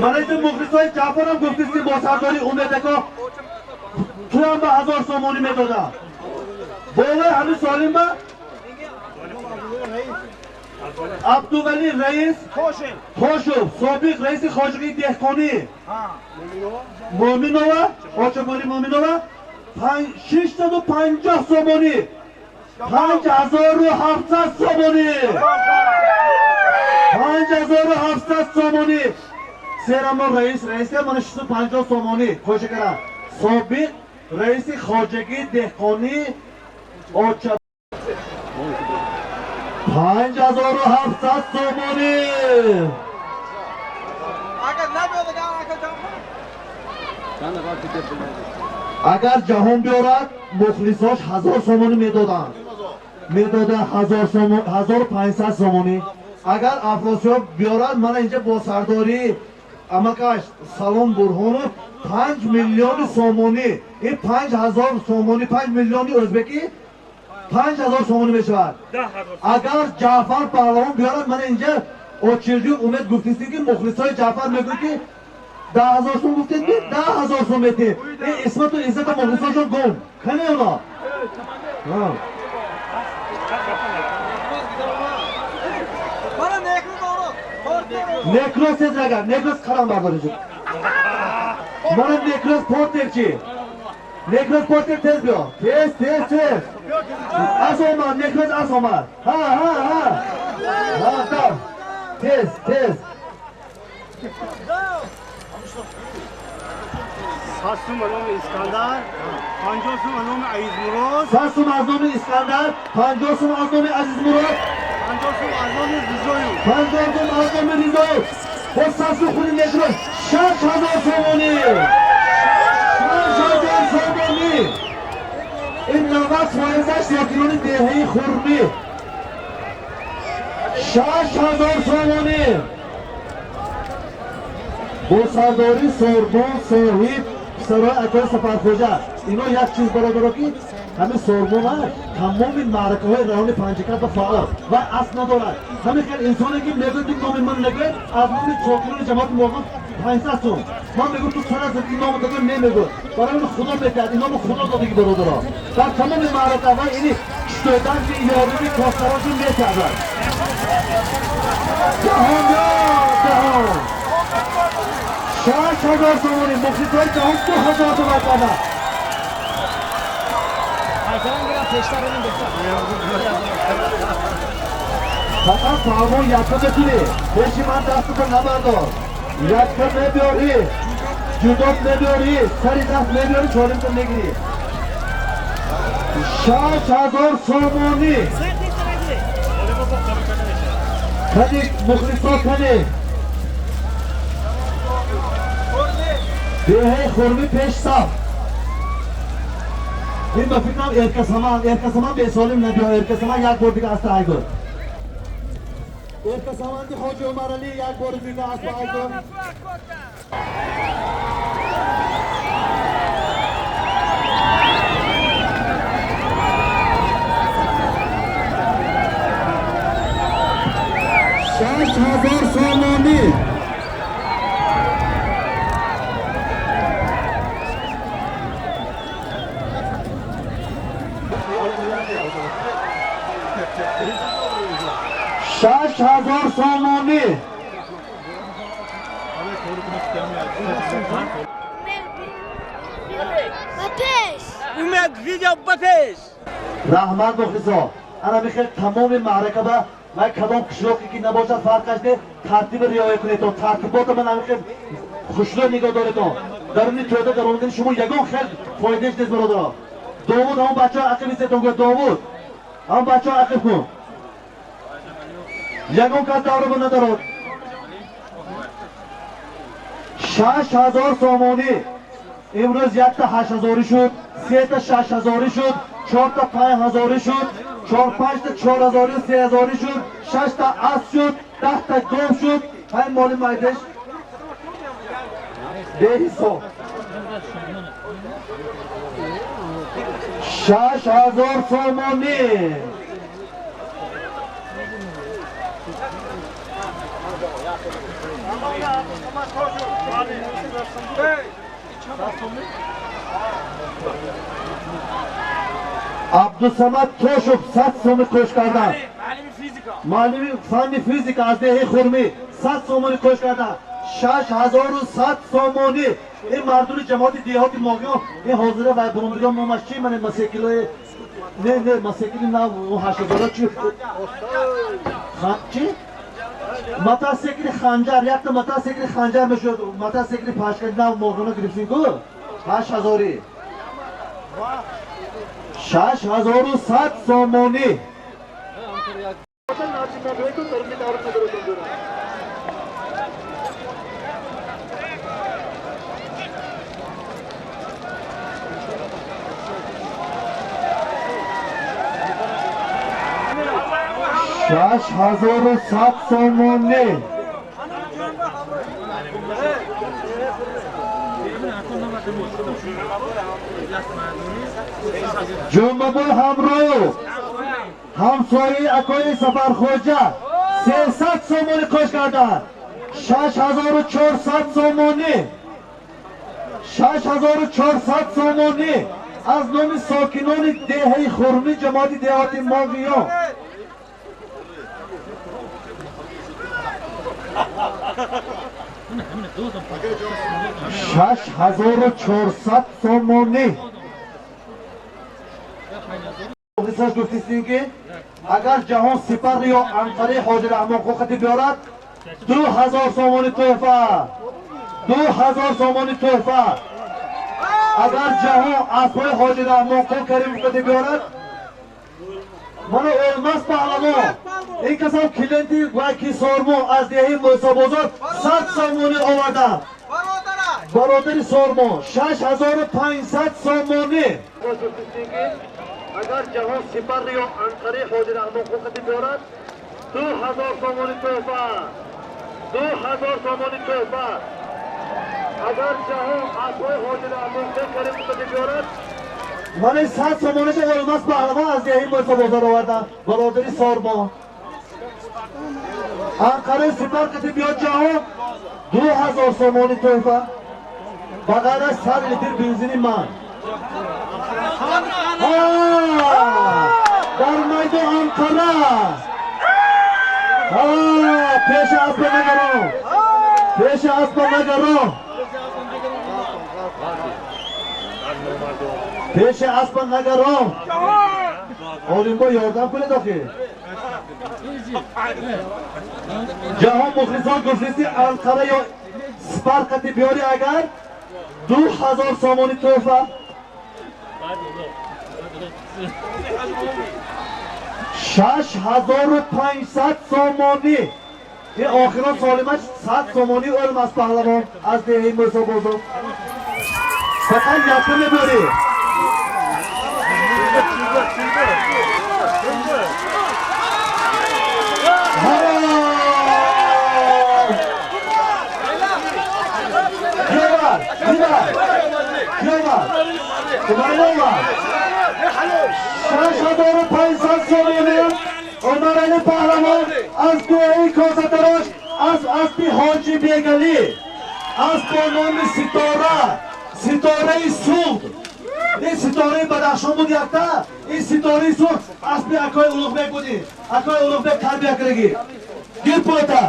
Мана инҷо мухлисои Ҷаъфарам гуфтист, ки бо сардори Умедако туям ба 1000 сомонӣ медодам. Болои ҳамин солим ба Абдували раис Тошев, собиқ раиси хоҷагии деҳқонӣ Муъминова, Очабори Муъминова 650 сомонӣ, 5700 сомонӣ, 5700 сомонӣ. Серамо раис, раиса мана 650 сомонӣ қоша кара. Собиқ раиси хоҷагии деҳқонӣ Оча 5700 сомонӣ. Агар ҷаҳон биёрад, мухлисош 1000 сомонӣ медоданд. Медоданд 1000 сомон, 1500 сомонӣ. Агар Афросиёб биёрад, мана инҷа бо сардории амакаш Салом Бурҳонов 5 миллиони сомонӣ. Ин 5000 сомонӣ, 5 миллиони ӯзбекӣ 5000 сомонӣ мешавад. Агар Ҷаъфар паҳлавон биёрад, мана инҷа Очирдиев Умед гуфтистем, ки мухлисои Ҷаъфар мегӯяд, ки 10 000 сом гуфтед, ки 10 000 сом метем. Ин исмату иззата мухлисошон гум. Кане оно? Некрос тез агар, некрос қарам бардоред. Мана некрос портерчи. Некрос портер тез биё. Тез, тез, тез. Ас омад, некрос ас омад. Ҳа, ҳа, ҳа. Ҳа, дав. Тез, тез. 100 сум аз номи Искандар, 50 сум аз номи Азизмурод, 100 сум аз номи Искандар, 50 сум аз номи Азизмурод, 50 сум аз номи Ризоев, 50 сум аз номи Ризоев. Бо 100 сум худи некрос 6000 сомонӣ. 6000 сомонӣ. Ин 90 фоизаш сокинони деҳаи Хурмӣ. 6000 сомонӣ. Бо сардори Сорбон соҳиб писарои акои Сафархоҷа. Ино як чиз бародаро, ки ҳамин Сорбона тамоми маъракаҳои райони Панҷакент ба фаъол ва асл надорад. Ҳамин хел инсоне ки мегӯяд, ки номи ман нагӯяд, аз номи сокинони ҷамоати Муғон 500 сум. Ман мегӯям, ту сар аз ин номи дагӯ немегӯяд. Барои ин Худо мекард, ин номи Худо додагӣ бародаро. Дар тамоми маърака ва ини киштодан ки ёрими кофтарошон мекардад. Ҷаҳон ҷаҳон. 6000 сомонӣ, мухлисои ҷаҳон 2000 сомон карданд. Фақат паҳлавон якка метунӣ. Пеши ман дастато набардор. Якка мебиёрӣ, ҷудот мебиёрӣ, сари даст мебиёрӣ, чоримто мегирӣ. 6000 сомонӣ. Кани мухлисо, кани? Деҳаи Хурмӣ пеш саф. Ин ба фикрам Эркасаман, Эркасаман бесолим набиё, Эркасаман як бор дига аз таҳай гӯр. Эркасаманди Ҳоҷи Умаралӣ як бори дига аз таҳай гӯр. 6000 сомонӣ. 6000 сомонӣ. Ба пеш! Умед видео ба пеш! Раҳмат, мухлисо. Ана михел тамоми маърака ба вай кадом қишлоқе ки набошад, фарқаш не, тартиби риоя кунедтон, тартибота ман ҳамихел хушрӯ нигоҳ доредтон. Даруни тӯда даромадани шумо ягон хел фоидааш нест, бародаро. Довуд, ҳамон бачаҳо ақиб истетон, гӯяд Довуд, ҳамон бачаҳо ақиб кун. Ягон кас давраба надарод. 6000 сомонӣ. Имрӯз якта 8000-ӣ шуд, сета 6000-ӣ шуд, чорта 5000-ӣ шуд, чор панҷта 4000-ӣ, 3000-ӣ шуд, шашта асп шуд, 10-та гов шуд. Ҳай моли майдаш беҳисоб. 6000 сомонӣ. Абдусамад Тошев 100 сомонӣ кӯш кардан. Муаллими фанни физика аз деҳаи Хурмӣ 100 сомонӣ кӯш кардан. 6100 сомонӣ. Ин мардуми ҷамоати деҳоти Моғиён ин ҳозира ва бурундигон номаш чи? Мана масекилои не не масекили нав 8000 чи? Чи? Мотосикли ханҷар, якта мотосикли ханҷар мешуд. Мотосикли пашкаи нав Моғиёна гирифтин ку? 8000. 6100 сомонӣ. 6100 сомонӣ. Ҷумъабой ҳамроҳ ҳамсояи акои Сафархоҷа 300 сомонӣ кош карданд. 6400 сомонӣ. 6400 сомонӣ аз номи сокинони деҳаи Хурмӣ ҷамоати деҳоти Моғиён. 6400 сомонӣ. Мухлисош гуфтистем ки агар ҷаҳон Сипар ё Анқараи Ҳоҷи Раҳмонқул қати биёрад 2000 сомонӣ тӯҳфа. 2000 сомонӣ тӯҳфа. Агар ҷаҳон аспҳои Ҳоҷи Раҳмонқул Каримов қати биёрад, мана O'лмас паҳлавон ин касам клиенти ваки Сормо аз деҳаи Мӯсобозор 100 сомонӣ оварданд. Бародари Сормо 6500 сомонӣ. Агар ҷаҳон Сипар ё Анқараи Ҳоҷи Раҳмонқул қати биёрад 2000 сомонӣ тӯҳфа. 2000 сомонӣ тӯҳфа. Агар ҷаҳон аспҳои Ҳоҷи Раҳмонқул Каримов қати биёрад, мана 100 сомониша O'лмас паҳлавон аз деҳаи Мӯсобозор оварданд. Бародари Сормо. Анқараи Сипар қати биёд ҷаҳон 2000 сомонӣ тӯҳфа. Ба ғайр аз 100 литр бензини ман. Дар майдон Анқара. Пеши аспа нагарон. Пеши аспа нагарон. Пеши аспа нагарон. Олимбо ёрдам кунед охи. Ҷаҳон мухлисон гуфтисти Анқара ё Сипар қати биёри агар 2000 сомонӣ тӯҳфа. 6500 сомонӣ. Ин охирон солимаш 100 сомонӣ O'лмас паҳлавон аз деҳаи Мӯсобозор. Фақат якка мебарӣ. Киёвар, Киёвар, Киёвар, 6500 сомонӣ Умарали паҳлавон аз деҳаи Косатарош аз аспи Ҳоҷи Бегалӣ, асп бо номи Ситора, Ситораи Суғд. Ин Ситораи Бадахшон буд якта, ин Ситораи Суғд аспи акои Улуғбек буди. Акои Улуғбек тарбия кардагӣ. Гир пота.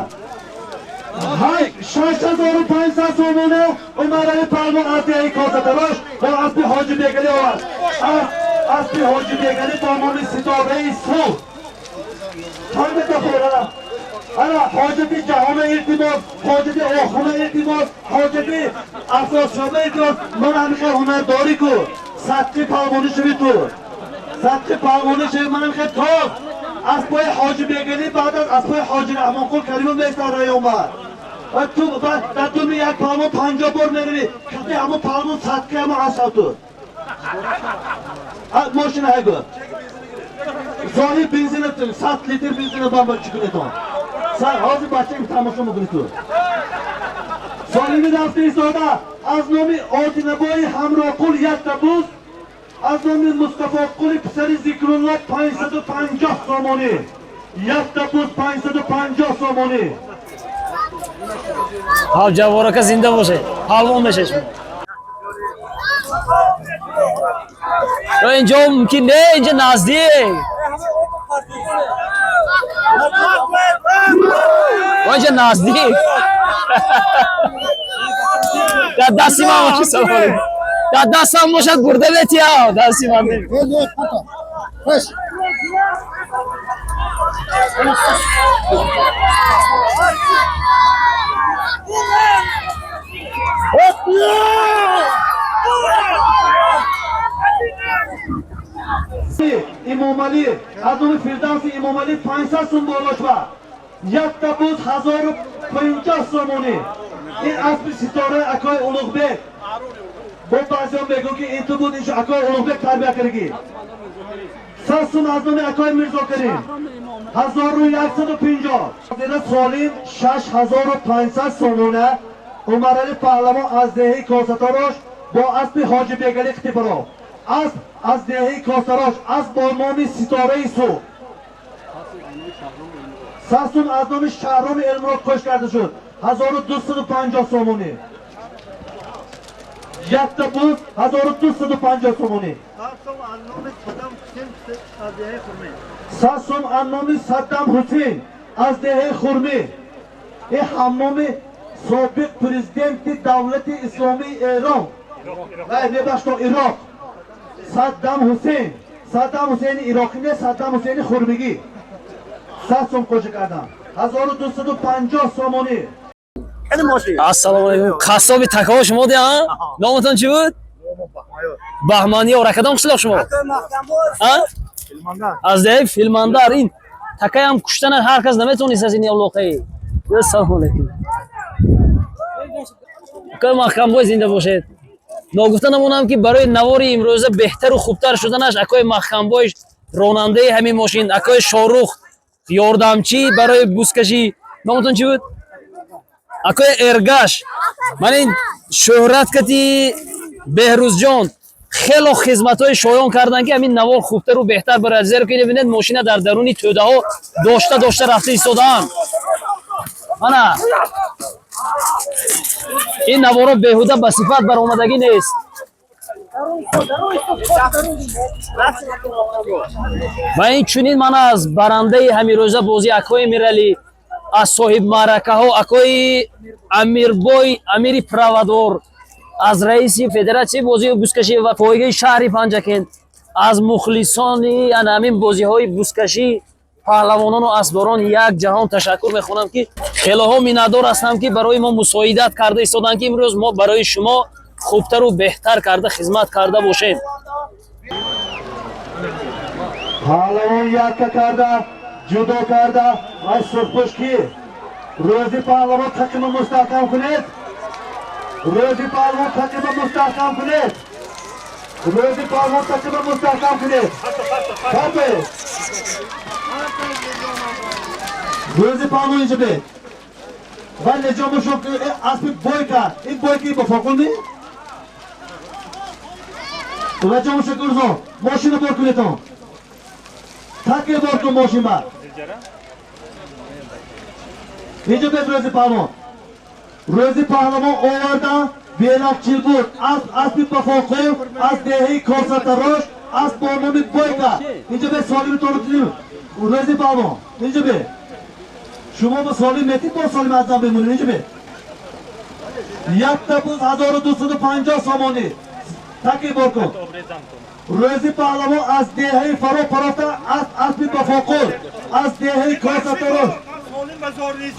6500 сомона Умарали паҳлавон аз деҳаи Косатарош бо аспи Ҳоҷи Бегалӣ овард. Аспи Ҳоҷи Бегалӣ бо номи Ситораи Суғд. Чанд та ана ҳоҷати ҷаҳона илтимос, ҳоҷати охуна илтимос, ҳоҷати Афросиёба илтимос. Ман ҳамин хел ҳунардорӣ ку. Садқи палвонӣ шуви ту. Садқи палвонӣ шуви ман ҳамин хел тоз. Аспҳои Ҳоҷи Бегалӣ баъд аз аспҳои Ҳоҷи Раҳмонқул Каримов меистад раёмад. Ва ту дар думи як палвон 50 бор меравӣ. Кати ҳамон палвон садқи ҳамон асп ту. Мошина ҳайгу. Соҳиб бензина 100 литр бензина бамба чӣ кунетон? Ҳозир бача тамошо мекунӣ ту. Солими рафта истода аз номи Одинабои Ҳамроҳқул якта буз, аз номи Мустафоқули писари Зикрулло 550 сомонӣ. Якта буз 550 сомонӣ. Ҳав, Ҷаббор ака, зинда бошед, палвон мешед шумо. Ё инҷо мумкин не, инҷа наздик. Ё инҷа наздик. Дар дасти ман бошад, салом алейкум. Дар дастам бошад, бурда метиҳам. Дасти ман не. Имомалӣ аз номи Фирдавси Имомалӣ 500 сум боло шуда. Якта буз 1050 сомонӣ. Ин аспи ситораи акои Улуғбек. Бо баъзеҳо мегӯ, ки ин ту буд, ин акои Улуғбек тарбия кардагӣ. 100 сум аз номи акои Мирзокарим. 1150. Зира Солим 6500 сомона. Умарали паҳлавон аз деҳаи Косаторош бо аспи Ҳоҷи Бегали Қитибаров. Асп аз деҳаи Косарош, асп бо номи Ситораи Сух. 100 сум аз номи Шаҳроми Элмурод қӯш карда шуд. 1250 сомонӣ. Якта буз 1250 сомонӣ. 100 сум аз номи Саддам Ҳусейн аз деҳаи Хурмӣ. Ин ҳамноми собиқ президенти давлати исломии Эрон. Вай, мебахшто, Ироқ. Саддам Ҳусейн. Саддам Ҳусейни ироқӣ не, Саддам Ҳусейни хурмигӣ. 100 сум қӯша кардам. 1250 сомонӣ. Ассалому алайкум. Қассоби такаҳо шумо де, а? Номатон чӣ буд? Баҳманиёр. Кадом қишлоқ шумо? А? Аз деҳаи Филмандар. Ин такаям куштана ҳар кас наметавонист аз ин явлоқаи. Ассалому алайкум. Акои Маҳкамбой, зинда бошед. Ногуфта намонам, ки барои навори имрӯза беҳтару хубтар шуданаш акои Маҳкамбой ронандаи ҳамин мошин, акои Шорух ёрдамчӣ барои бузкашӣ. Номатон чӣ буд? Акои Эргаш. Ман ин шӯҳрат кати Беҳрӯзҷон хело хизматҳои шоён карданд, ки ҳамин навор хубтару беҳтар барояд, зеро ки бинед, мошина дар даруни тӯдаҳо дошта дошта рафта истодаанд. Мана ин наворо беҳуда ба сифат баромадагӣ нест. Ва ин чунин ман аз барандаи ҳамирӯза бозӣ акои Миралӣ, аз соҳибмаъракаҳо акои Амирбой Амири Правадор, аз раиси федератсияи бозии бузкашӣ ва пойгаи шаҳри Панҷакент, аз мухлисони ана ҳамин бозиҳои бузкашӣ, паҳлавонону аспдорон як ҷаҳон ташаккур мехонам, ки хелоҳо миннатдор ҳастам, ки барои мо мусоидат карда истоданд, ки имрӯз мо барои шумо хубтару беҳтар карда хизмат карда бошем. Паҳлавон якка карда, ҷудо карда. Вай сурхпӯш ки? Рӯзи паҳлавон тақима мустаҳкам кунед. Рӯзи паҳлавон тақима мустаҳкам кунед. Рӯзи паҳлавон тақима мустаҳкам кунед. Капе. Рӯзи паҳлавон инҷа бед. Вай леҷо мушок аспи бойка. Ин бойки ба фоқул ми? Леҷо мушок урзо. Мошина бор кунетон. Таке бор кун мошин ба. Инҷа бед рӯзи паҳлавон. Рӯзи паҳлавон овардан белакчил буд. Асп аспи бафоқул аз деҳаи Косатарош, асп бо номи Бойка. Инҷа бед солими торутиним. Рӯзи паҳлавон. Инҷа бед. Шумо ба солим метид, бо солим аз зам бемонед. Инҷа бед. Якта буз 1250 сомонӣ. Таки бор кун. Рӯзи паҳлавон аз деҳаи Фаро парофта асп аспи бафоқул аз деҳаи Косатарош.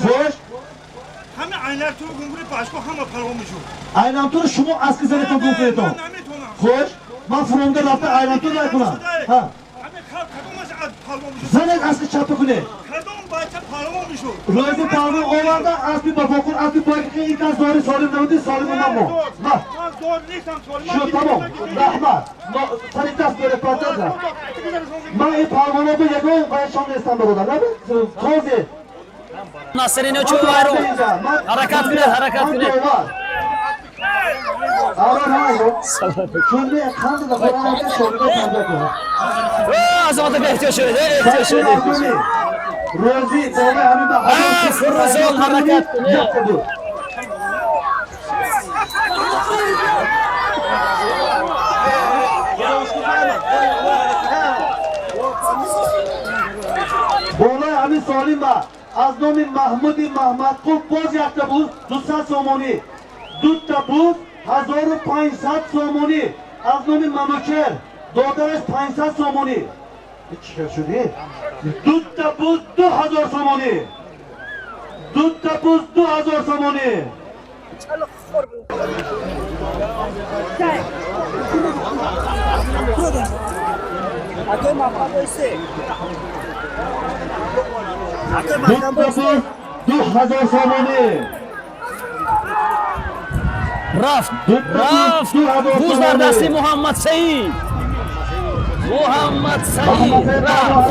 Хуш? Ҳама айнар ту гум кунед, башко ҳама палвон мешуд. Айлантур шумо аз ки занетон гум кунедон. Ман наметонам. Хуш? Ман фуромда рафта айлантур накунам. Ҳа. Ҳама халқ кадомаш аз палвон мешуд? Занет аз ки чапа кунед. Кадом бача палвон мешуд? Рӯзи паҳлавон оварда аспи бафоқул аспи бойки ин кас зори солим набуди, солим омад мо. Ма. Ман зор нестам, солим. Шуд, тамом. Раҳмат. Сари даст бере партаза. Ман ин паҳлавонро бо ягон вайшон нестам, бародар. Набе? Тозе. Насрино чӯ вайрон. Ҳаракат кунед, ҳаракат кунед. Чун не қанд да қуръон шогирдон тарбия кунад. Азамат ака, эҳтиёт шавед, эҳтиёт шавед. Рӯзи болои ҳамин ба Фурӯзон, ҳаракат кунед. Якта буд. Болои ҳамин солима аз номи Маҳмуди Маҳмадқул боз якта буз 200 сомонӣ, дута буз 1500 сомонӣ, аз номи Манучер додараш 500 сомонӣ. Чӣ хел шудӣ? Дута буз 2000 сомонӣ, дута буз 2000 сомонӣ. Дута буз 2000 сомонӣ. Рафт, рафт, буз дар дасти Муҳаммад Саид. Муҳаммад Саид рафт.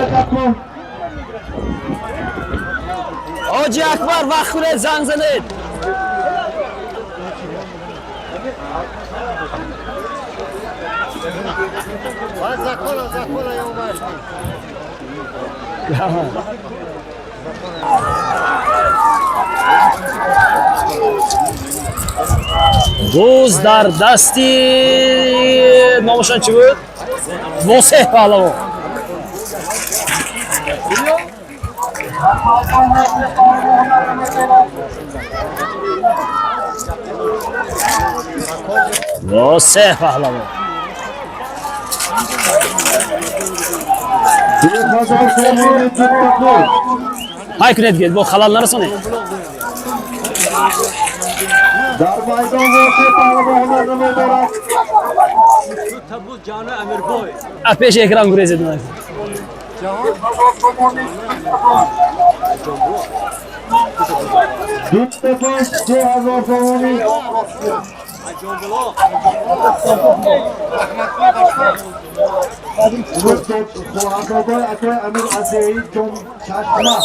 Ҳоҷи Акбар, вақт кунед, занг занед. Буз дар дасти номашон чӣ буд? Восеҳ паҳлавон. Восеҳ паҳлавон. 2000 сомонӣ дута буз. Ҳай кунед, гед, бо халал нарасонед. Дар майдон Восеҳ паҳлавон ҳунар намедорад. Аз пеши экран гурезед. Дута буз 2000 сомонӣ. Хоҳарзодаи акои Амир Азеи Ҷончашма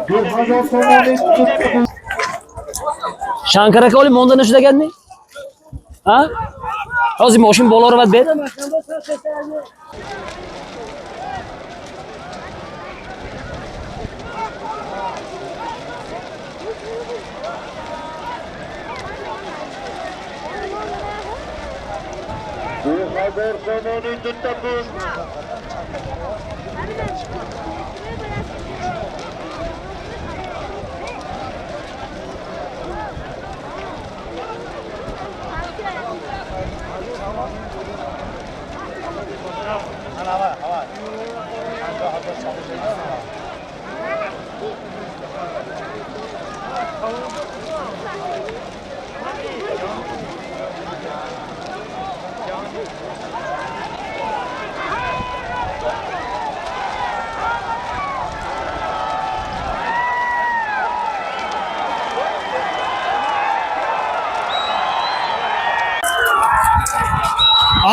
2000 сомонӣ дута буз. Шанкар ака оли монда нашудаганми? А? Ҳозир мошин боло равад бед? 2000 сомонӣ дута буз.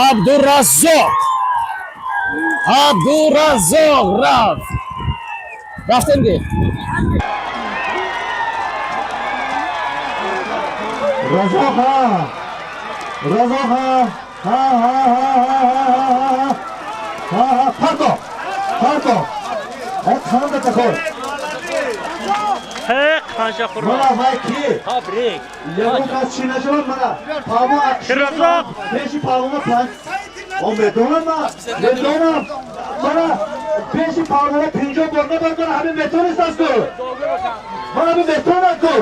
Абдураззоқ, Абдураззоқ рафт. Рафтем ки? Разоқ ҳа, Разоқ ҳа, ҳа ҳа ҳа ҳа ҳа ҳа ҳа, парто, парто. Ҳа қанда такор. Мана вай ки? Ягон кас чӣ нашавад мана. Павло пеши Павло панҷ. О медонам ман, медонам. Мана пеши Павло 50 бор набар, мана ҳамин метонист аст ку. Мана ҳамин метонад ку.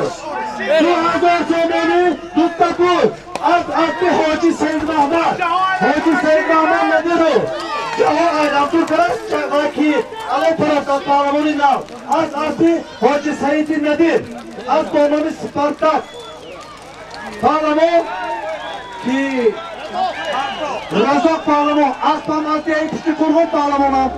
2000 сомонӣ дута буз аз аспи Ҳоҷи Саидмаҳмад. Ҳоҷи Саидмаҳмад надиру. Ҷаҳон айнамтур кард ва ки ало парафтад паҳлавони нав. Аз аспи Ҳоҷи Саиди Надир, аз бо номи Спартак. Паҳлавон ки Разоқ паҳлавон, аспам аз деҳаи пушти Қурғон паҳлавонам.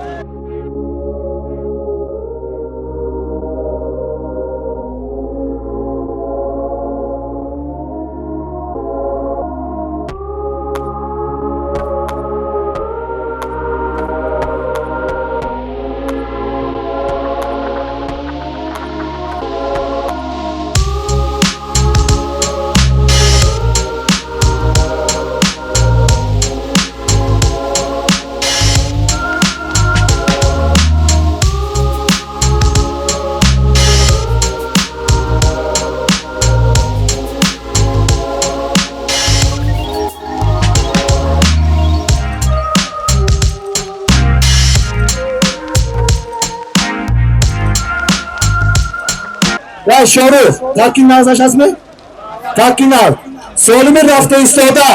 Ва Шорух, таки назаш ҳастме? Таки наз. Солими рафта истода.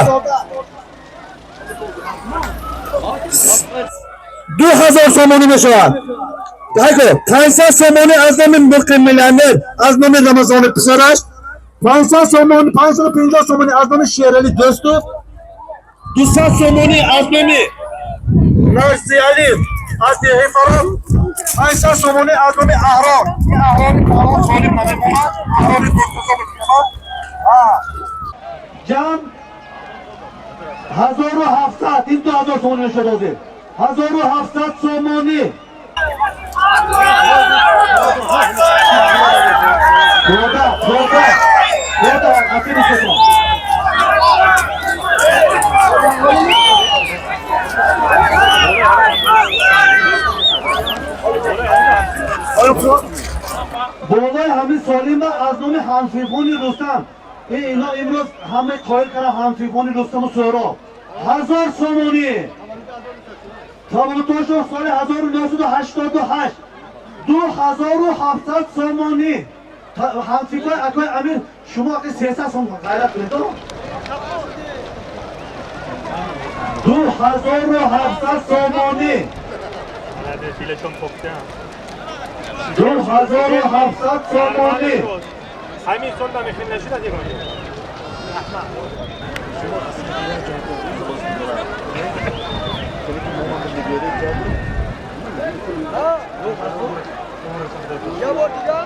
2000 сомонӣ мешавад. Айко, 500 сомонӣ аз номи мулки миллионер, аз номи Рамазони писараш, 500 сомонӣ, 550 сомонӣ аз номи Шерали Дӯстов, 200 сомонӣ аз номи Нарзиалиев аз деҳаи Фарох, 500 сомонӣ аз номи Аҳрор. Ин Аҳрори Фарох солим намемонад, Аҳрори Дӯстов. Ҷамъ 1700, ин 2000 сомонӣ мешавад ҳозир. 1700 сомонӣ. Дода, дода, дода, афини сетон. Болои ҳамин солима аз номи ҳамсинфони Рустам. Ино имрӯз ҳама қоил карданд ҳамсинфони Рустаму Суҳроб. 1000 сомонӣ. Таваллудшон соли 1988. 2700 сомонӣ. Ҳамсинфои акои Амир, шумо ақи 300 сом ғайрат кунед. 2700 сомонӣ. 2700 сомонӣ. Ҳамин сол намехел нашуд аз ягон ҷо.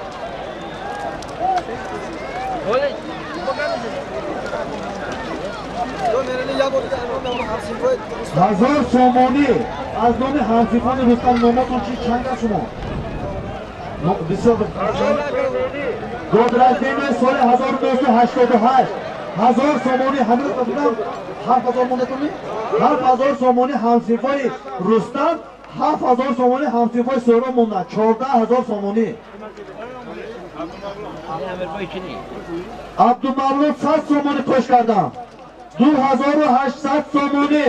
1000 сомонӣ аз номи ҳамсинфони Рустам. Номотон чи чанд аст шумо? Бисёр год рождения соли 1988. 1000 сомонӣ. Ҳамин будам 7000 монетони? 7000 сомонӣ ҳамсинфои Рустам, 7000 сомонӣ ҳамсинфои Суҳроб монда, 14000 сомонӣ. Абдумавлуд 100 сомонӣ қӯш кардам. 2800 сомонӣ.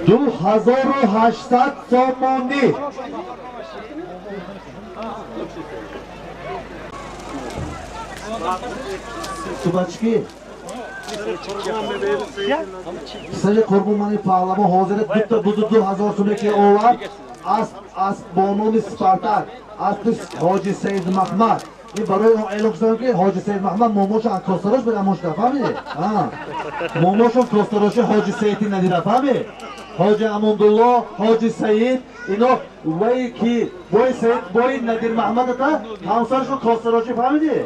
2800 сомонӣ. Тубачки. Писари Қурбонмани паҳлавон ҳозир дута бузу 2000 сомонӣ ки овард. Асп бо номи Спартак, аспи Ҳоҷи Саид Маҳмад. Ин барои он эълон кардам ки Ҳоҷи Саид Маҳмад момошо аз Костарош буд, амошда, фаҳмидӣ? Момошо Костароши Ҳоҷи Саиди надира, фаҳмидӣ? Ҳоҷи Амондулло, Ҳоҷи Саид, ино вай ки бой Саид, бой Надир Маҳмадата ҳамсарашон Костароши, фаҳмидӣ?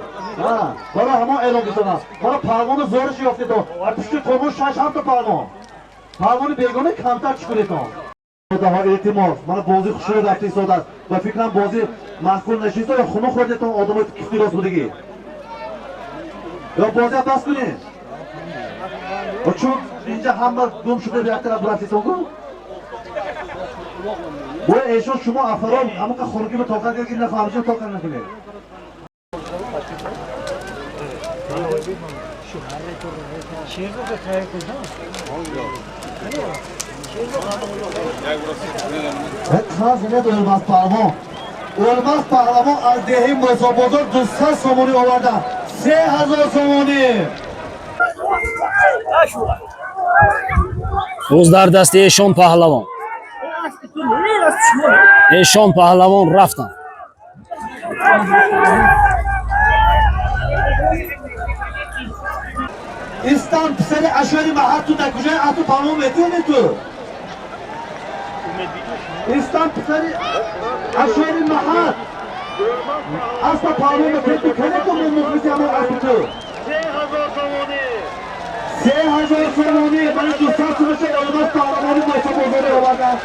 Барои ҳамон эълон кардам. Барои паҳлавону зориш ёфтедон. Пушти Қурбон 6-7 та паҳлавон. Паҳлавони бегона камтар чӣ кунедон? Илтимос, мана бозӣ хушрӯ рафта истодааст ва фикрам бозӣ маъқул нашиста ё хунук хӯрдетон одамои кифти рост будагӣ. Ё бозиа бас кунед. Чун инҷа ҳама гум шуда як тараф рафтетон гу? Бояд эшон шумо афарон ҳамоқа хунукӣ ба тоқат кард ки нафаҳмишон тоқат накунед. O'lmas паҳлавон. O'lmas паҳлавон аз деҳаи Мусобозор 200 сомонӣ овардан. 3000 сомонӣ. Боз дар дасти эшон паҳлавон. Эшон паҳлавон рафтанд. Истан писари ашори маҳат, ту дар куҷои ату паҳлавон метавонӣ ту? Истан писари ашори маҳат, аспа паҳлавон метавонӣ ту? Кане ту мо мухлиси ҳамон аспи ту? 3000 сомонӣ. Барои 200 сомонӣ Олмас паҳлавони Мособозорӣ овардан.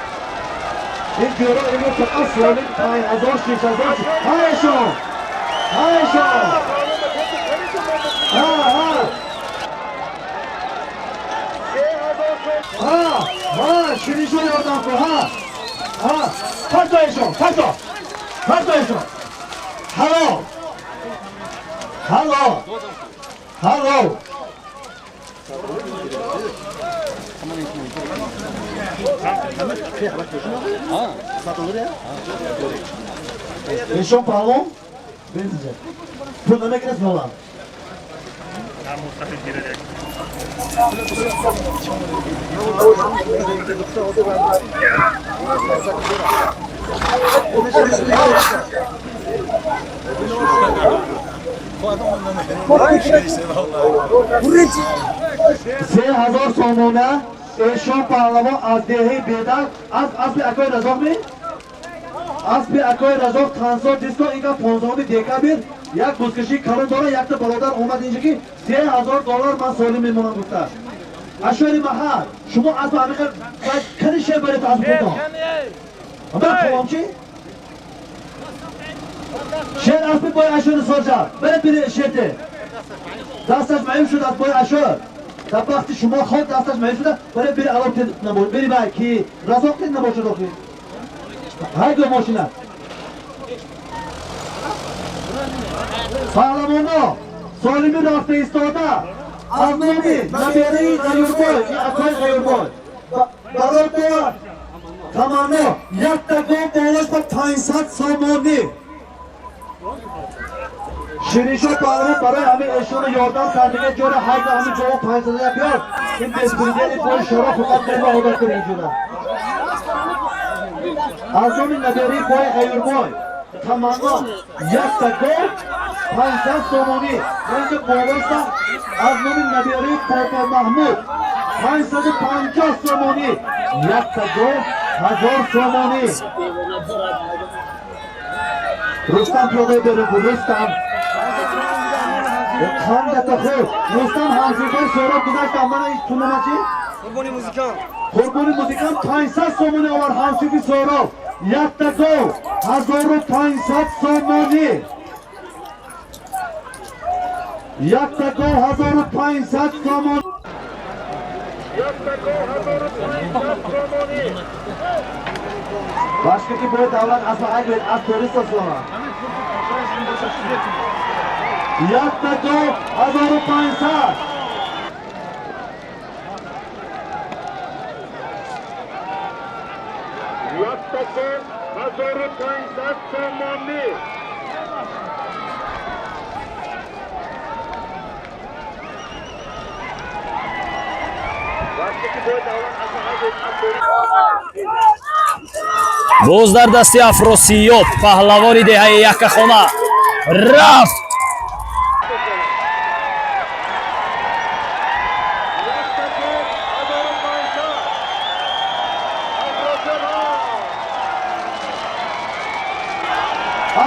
Ин ҷӯро имрӯз фақат солим 5000, 6000. Ҳайшон, ҳайшон, ҳа ҳа ҳа ҳа, шириншон ёрдам кун. Ҳа ҳа, партоешон, парто, партоешон. Ҳалол, ҳалол, ҳалол. Эшон паҳлавон? Пул намегирад ҳолам. 3000 сомона эшон паҳлавон аз деҳаи Бедар аз аспи акои Разоқ ми? Аспи акои Разоқ тансо диско инга 15 декабр як бузкашии калон дора, якта бародар омад инҷа ки $3000 ман солим мемонам гуфта. Ашори маҳал шумо асп ҳамиқа кани шер баред асп худтон? Ман қавом чи? Шер аспи бои ашори соҷа баред бири шерте. Дасташ маюб шуд аз бои ашор. Дар бахти шумо ход дасташ маюб шуда, баред бири алоб набошад, бири бай ки Разоқ тед набошад охир. Ҳайго мошина. Паҳлавоно солими рафта истода аз номи набераи Ғаюрбой, акои Ғаюрбой барои мо таманно якта гом болош ба 500 сомонӣ. Шириншоҳ паҳлавон барои ҳамин эшонро ёрдам кардага ҷора ҳайга ҳамин ҷово 500 я биёр. Ин беспредели бои шароф фақат мема одат кунед инҷура. Аз номи набераи бои Ғаюрбой таманно якта гом 500 сомонӣ. Инҷа болоша аз номи набераи Бобо Маҳмуд 550 сомонӣ. Якта гом 1000 сомонӣ. Рустам пиёда берун буд. Рустам қандата худ. Рустам ҳамсинфои Соҳроб гузаштам. Мана иш тунама чи? Қурбони музикант. Қурбони музикант 500 сомонӣ овард ҳамсинфи Соҳроб. Якта гов 1500 сомонӣ. Якта гов 1500 сомонӣ. Башка ки бояд давлат аз ҳайгӯед аз туриста сона. Якта гов 1500. Якта гов 1500 сомонӣ. Боз дар дасти Афросиёб паҳлавони деҳаи Яккахона рафт.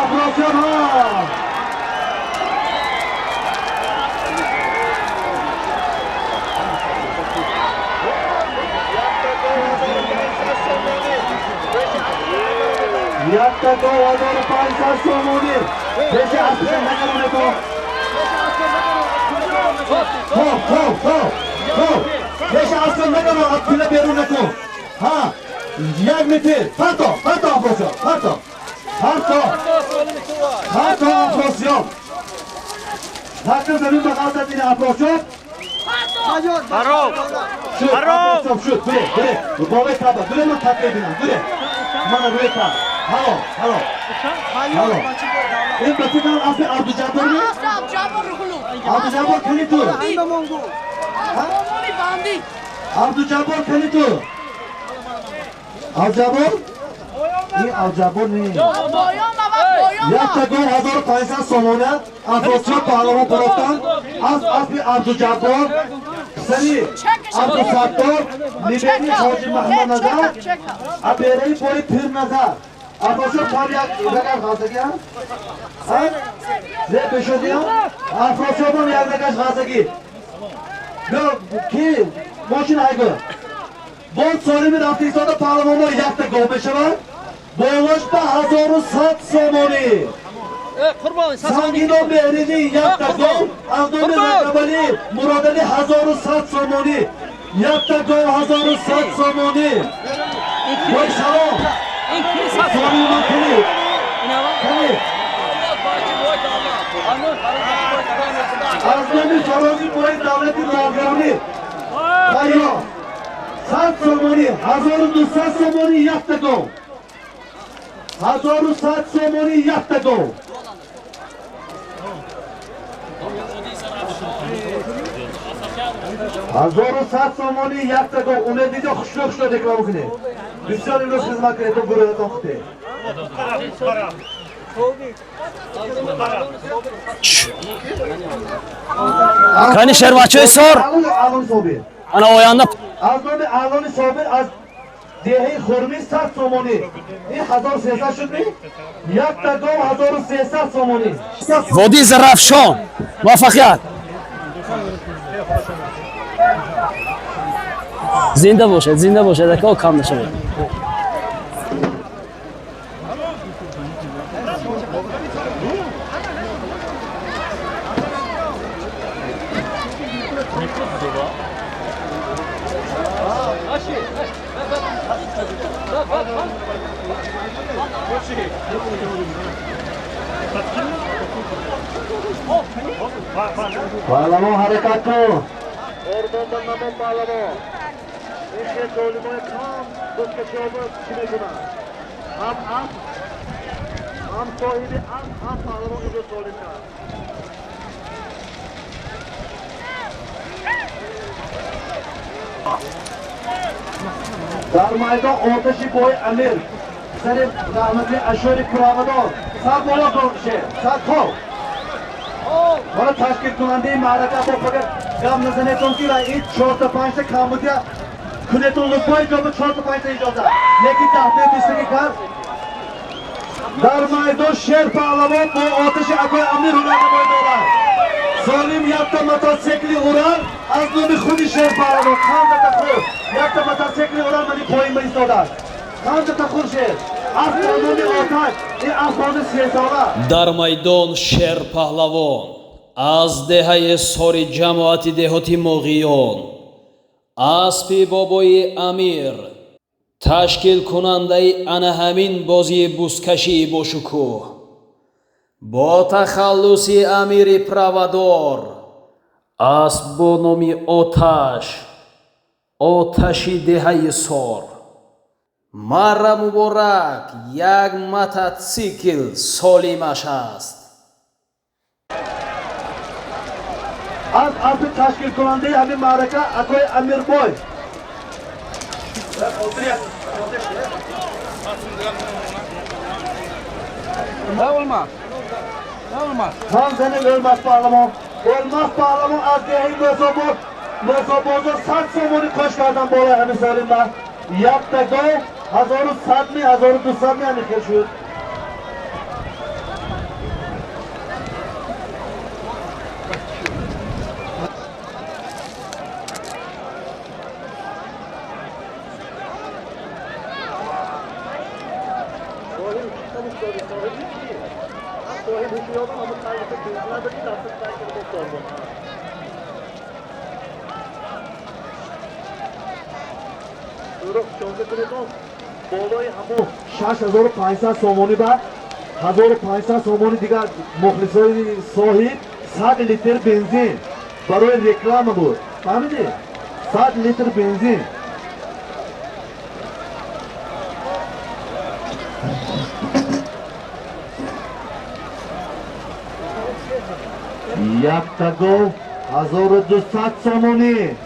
Афросиёб якта гов 1500 сомонӣ. Пеши аспиша нагаронето. Хоб, хоб, хоб, хоб. Пеши аспа нагарон, аз пила берун накун. Ҳа, як метр. Парто, парто Афросиёб, парто. Парто. Парто Афросиёб. Ҳаққи замин ба ғалтад ини Афросиёб. Хароб. Шуд, Афросиёб шуд. Бире, бире. Бобои таба, бире ман такбир бинам, бире. Мана рӯи та. Ҳало, ҳало. Ҳало. Ин ба фикрам аспи Абдуҷаббор ми? Абдуҷаббор кани ту? Абдуҷаббор кани ту? Абдуҷаббор? Ин Абдуҷаббор не. Якта гол 1500 сомона Афросиёб паҳлавон бурофтанд аз аспи Абдуҷаббор, писари Абдусаттор, нибери Ҳоҷи Маҳмадназар, абераи бои Пирназар. Афросиёб там як рагаш ғазагӣ ҳа? Зе бешудиям? Афросиёбам як рагаш ғазагӣ. Ё ки мошин ҳайгӯ. Боз солими рафта истода паҳлавонҳо якта гов мешавад. Болош ба 1100 сомонӣ. Сангино Меҳринӣ якта гов аз номи Раҷабалӣ Муродалӣ 1100 сомонӣ. Якта гов 1100 сомонӣ. Бой салом. Солими ман кунӣ. Кунӣ. Аз номи Фарози бои давлати Ларгавнӣ. Тайёр. 100 сомонӣ, 1200 сомонӣ якта гов. 1100 сомонӣ якта гов. 1100 сомонӣ якта гов. Умед дидо хушрӯ хушрӯ реклама кунед. Бисёр имрӯз хизмат кунед, то гурӯҳатон худте. Кани шербачаи сор. Алон Собир. Ана оянда аз номи Алони Собир аз деҳаи Хурмӣ 100 сомонӣ. Ин 1300 шуд ми? Якта гов 1300 сомонӣ. Водии Зарафшон. Муваффақият. Зинда бошед, зинда бошед, ака кам нашавед. Паҳлавон ҳаракат кун. Орбонда намон паҳлавон. Ин хел золимои кам дускашиёба чӣ мекунанд? Ҳам асп, ҳам соҳиби асп, ҳам паҳлавон имрӯз золим кард. Дар майдон оташи бои Амир, сари раҳмати Ашори Пуравадор. Сар боло кун шер, сар хоб. Мана ташкилкунандаи маърака бо фақат гап назанетон ки ва ин чорта панҷта камбудия кунетон лутфои ҷоба чорта панҷта иҷоза. Лекин даҳтаи бистаги кард. Дар майдон Шер паҳлавон бо оташи акои Амир ҳунарнамоӣ дорад. Солим якта мотосикли Урал аз номи худи Шер паҳлавон. Қандата хур. Якта мотосикли Урал мани поин ба истодааст. Қандата хур шер. Аз номи оташ, ин аз номи сесола. Дар майдон Шер паҳлавон аз деҳаи сори ҷамоати деҳоти Моғиён, аспи бобои Амир, ташкилкунандаи ана ҳамин бозии бузкашии бошукӯҳ, бо тахаллуси Амири Правадор, асп бо номи Оташ, оташи деҳаи сор. Марра муборак, як мототсикл солимаш аст. Аз аспи ташкилкунандаи ҳамин маърака акои Амирбой. Ҳамзани O'lmas паҳлавон. O'lmas паҳлавон аз деҳаи Мӯсобод, Мӯсобозор 100 сомонӣ қош кардан болои ҳамин солима. Якта гов 1100 ми, 1200 ми ҳамин хел шуд. Болои ҳамон 6500 сомонӣ ба 1500 сомонӣ дигар мухлисои соҳиб 100 литр бензин барои реклама буд. Фаҳмидӣ? 100 литр бензин. Якта гов 1200 сомонӣ.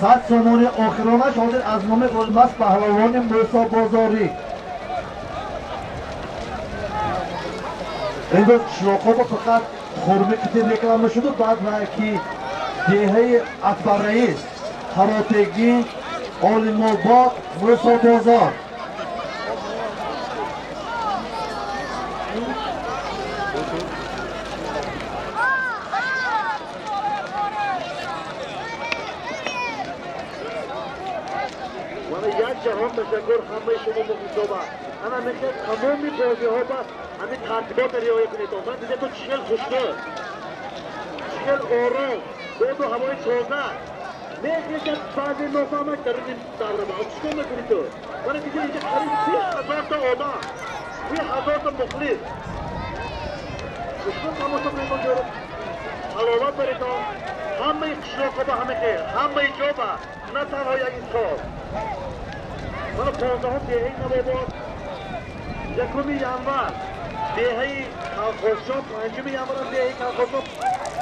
100 сомонӣ охиронаш ҳозир аз номи O'lmas паҳлавони Мӯсобозорӣ. Имрӯз қишлоқҳо фақат хурми кити реклама шуду, баъд ки деҳаи Акбарраис, Ҳаротегин, Олимобод, Мӯсобозор. Як ҷаҳон ташаккур ҳамаи шумо мухлисоба. Ана мехоҳед тамоми бозиҳо ба ҳамин тартиботро риоя кунед. Ман дида ту чӣ хел хушнуд, чӣ хел ором, боду ҳавои тоза. Мехешад баъзе нофаҳмак даруни давра. Чӣ кор мекунӣ ту? Мана дида инҷа қариб 3000 та одам, 3000 та мухлис. Хушнуд тамошо кунед онҷоро. Ҳаловат баритон. Ҳамаи қишлоқҳо ба ҳама хел, ҳамаи ҷо ба, на танҳо як сол. Мана 15 деҳаи Навобод, 1 январ деҳаи Колхозчон, 5 январ деҳаи Колхозчон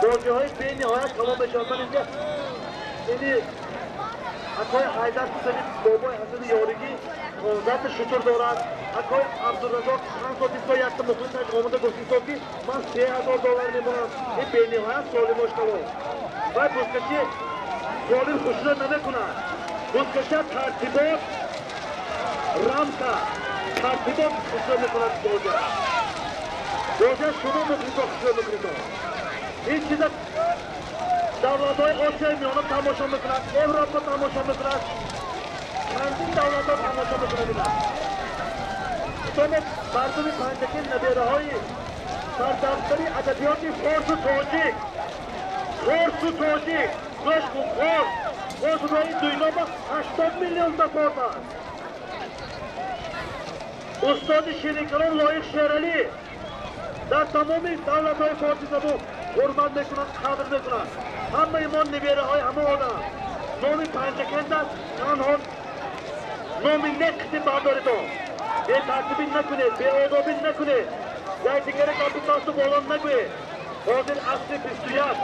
бозиҳои бениҳоят калон мешавад. Ман инҷа ини акои Ҳайдар Ҳусайни бобои Ҳасани Ёригӣ 15 шутур дорад. Акои Абдуразоқ чанд сол бисто якта мухлисаш омада гуфтисо ки ман $3000 мемонам. Ин бениҳоят солимош калон. Вай бузкашӣ солим хушрӯ намекунад. Бузкаша тартибот рамка тартибот хушрӯ мекунад бозия. Бозия шумо мухлисо хушрӯ мекунед. Ин чиза давлатҳои Осиёи Миёна тамошо мекунад, Европа тамошо мекунад, чандин давлатҳо тамошо мекунад ина. Шумо мардуми Панҷакент набераҳои сардафтари адабиёти форсу тоҷик, форсу тоҷик, гӯш кун, форс, форс рои дуйнома 80 миллион зафорт аст. Устоди ширинкалом Лоиқ Шералӣ дар тамоми давлатҳои форсизабон ҳурмат мекунанд, қадр мекунанд. Ҳамаи мо набераҳои ҳама одам. Номи Панҷакент аст, танҳо номи неқти бардоритон. Бетартибӣ накунед, беодобӣ накунед, якдигаре гапи пасту боло нагӯед. Ҳозир асри 21,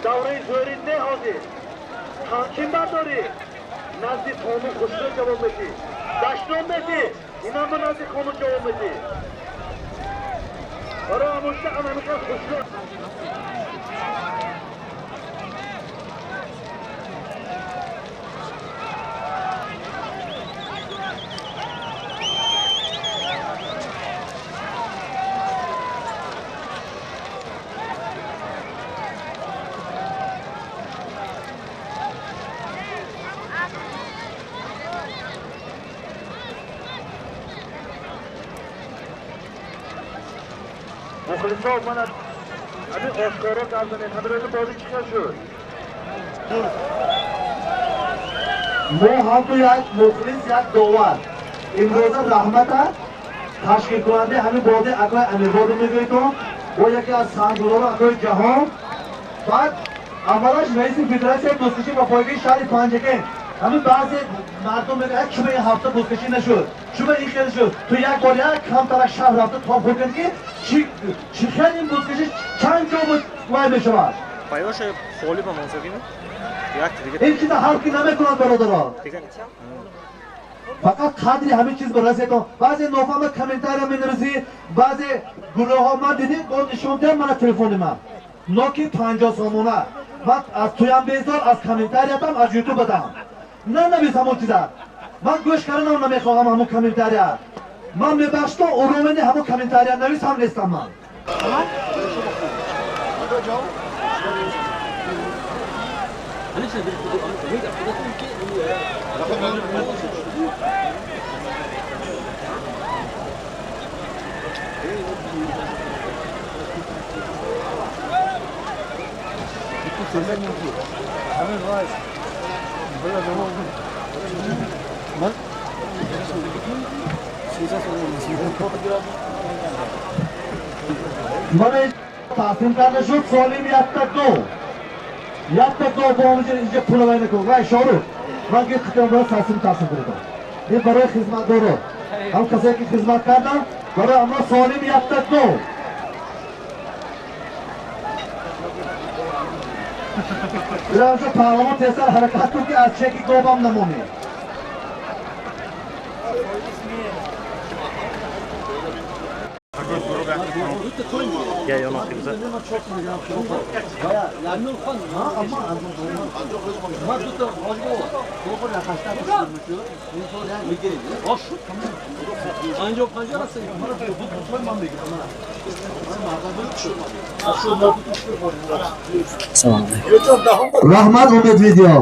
давраи зӯрӣ не ҳозир. Ҳамчин бардорӣ, назди қонун хушрӯ ҷавоб медиҳӣ, дашном медиҳӣ, инама назди қонун ҷавоб медиҳӣ. Барои ҳамошта анамиқа хушрӯ. Мухлисо мана ҳамин ошкоро гап занед, ҳамин рӯзи бозӣ чӣ хел шуд? Мо ҳамту як мухлис, як довар. Имрӯза раҳмата ташкилкунандаи ҳамин бозӣ акои Амирбодо мегӯедон, бо яке аз санггузорон акои Ҷаҳон, баъд аввалаш раиси федератсияи бузкашӣ ва пойгаи шаҳри Панҷакент. Ҳамин баъзе мардум мегӯяд, чума ин ҳафта бузкашӣ нашуд, чума ин хел шуд. Ту як бор як камтарак шаҳр рафта тоб хӯрд ки чӣ хел ин бузкашӣ чанд ҷо буд вай мешавад. Ин чиза ҳал ки намекунанд бародарон. Фақат қадри ҳамин чиз барасетон. Баъзе нофаҳма комментария менависӣ, баъзе гурӯҳҳо ман дидем, бо нишон диҳам мана телефони ман. Ноки 50 сомона. Ман аз туям безор, аз комментариятам, аз ютубатам. Нанавис ҳамон чиза. Ман гӯш карданам намехоҳам ҳамон комментария. Ман мебахшам, уровени ҳамон комментария навис ҳам нестам ман. Мана тақсим карда шуд, солим якта гол. Якта гол бо омиҷа инҷа пула вай накун. Вай Шорух, ман ки қитам бояд тақсим кардам. Ин барои хизматдорон. Ҳам касое ки хизмат карданд, барои аммо солим якта гол. Биравша паҳлавон тезтар ҳаракат кун ки аз чеки говам намонӣ. Раҳмат Умед видео.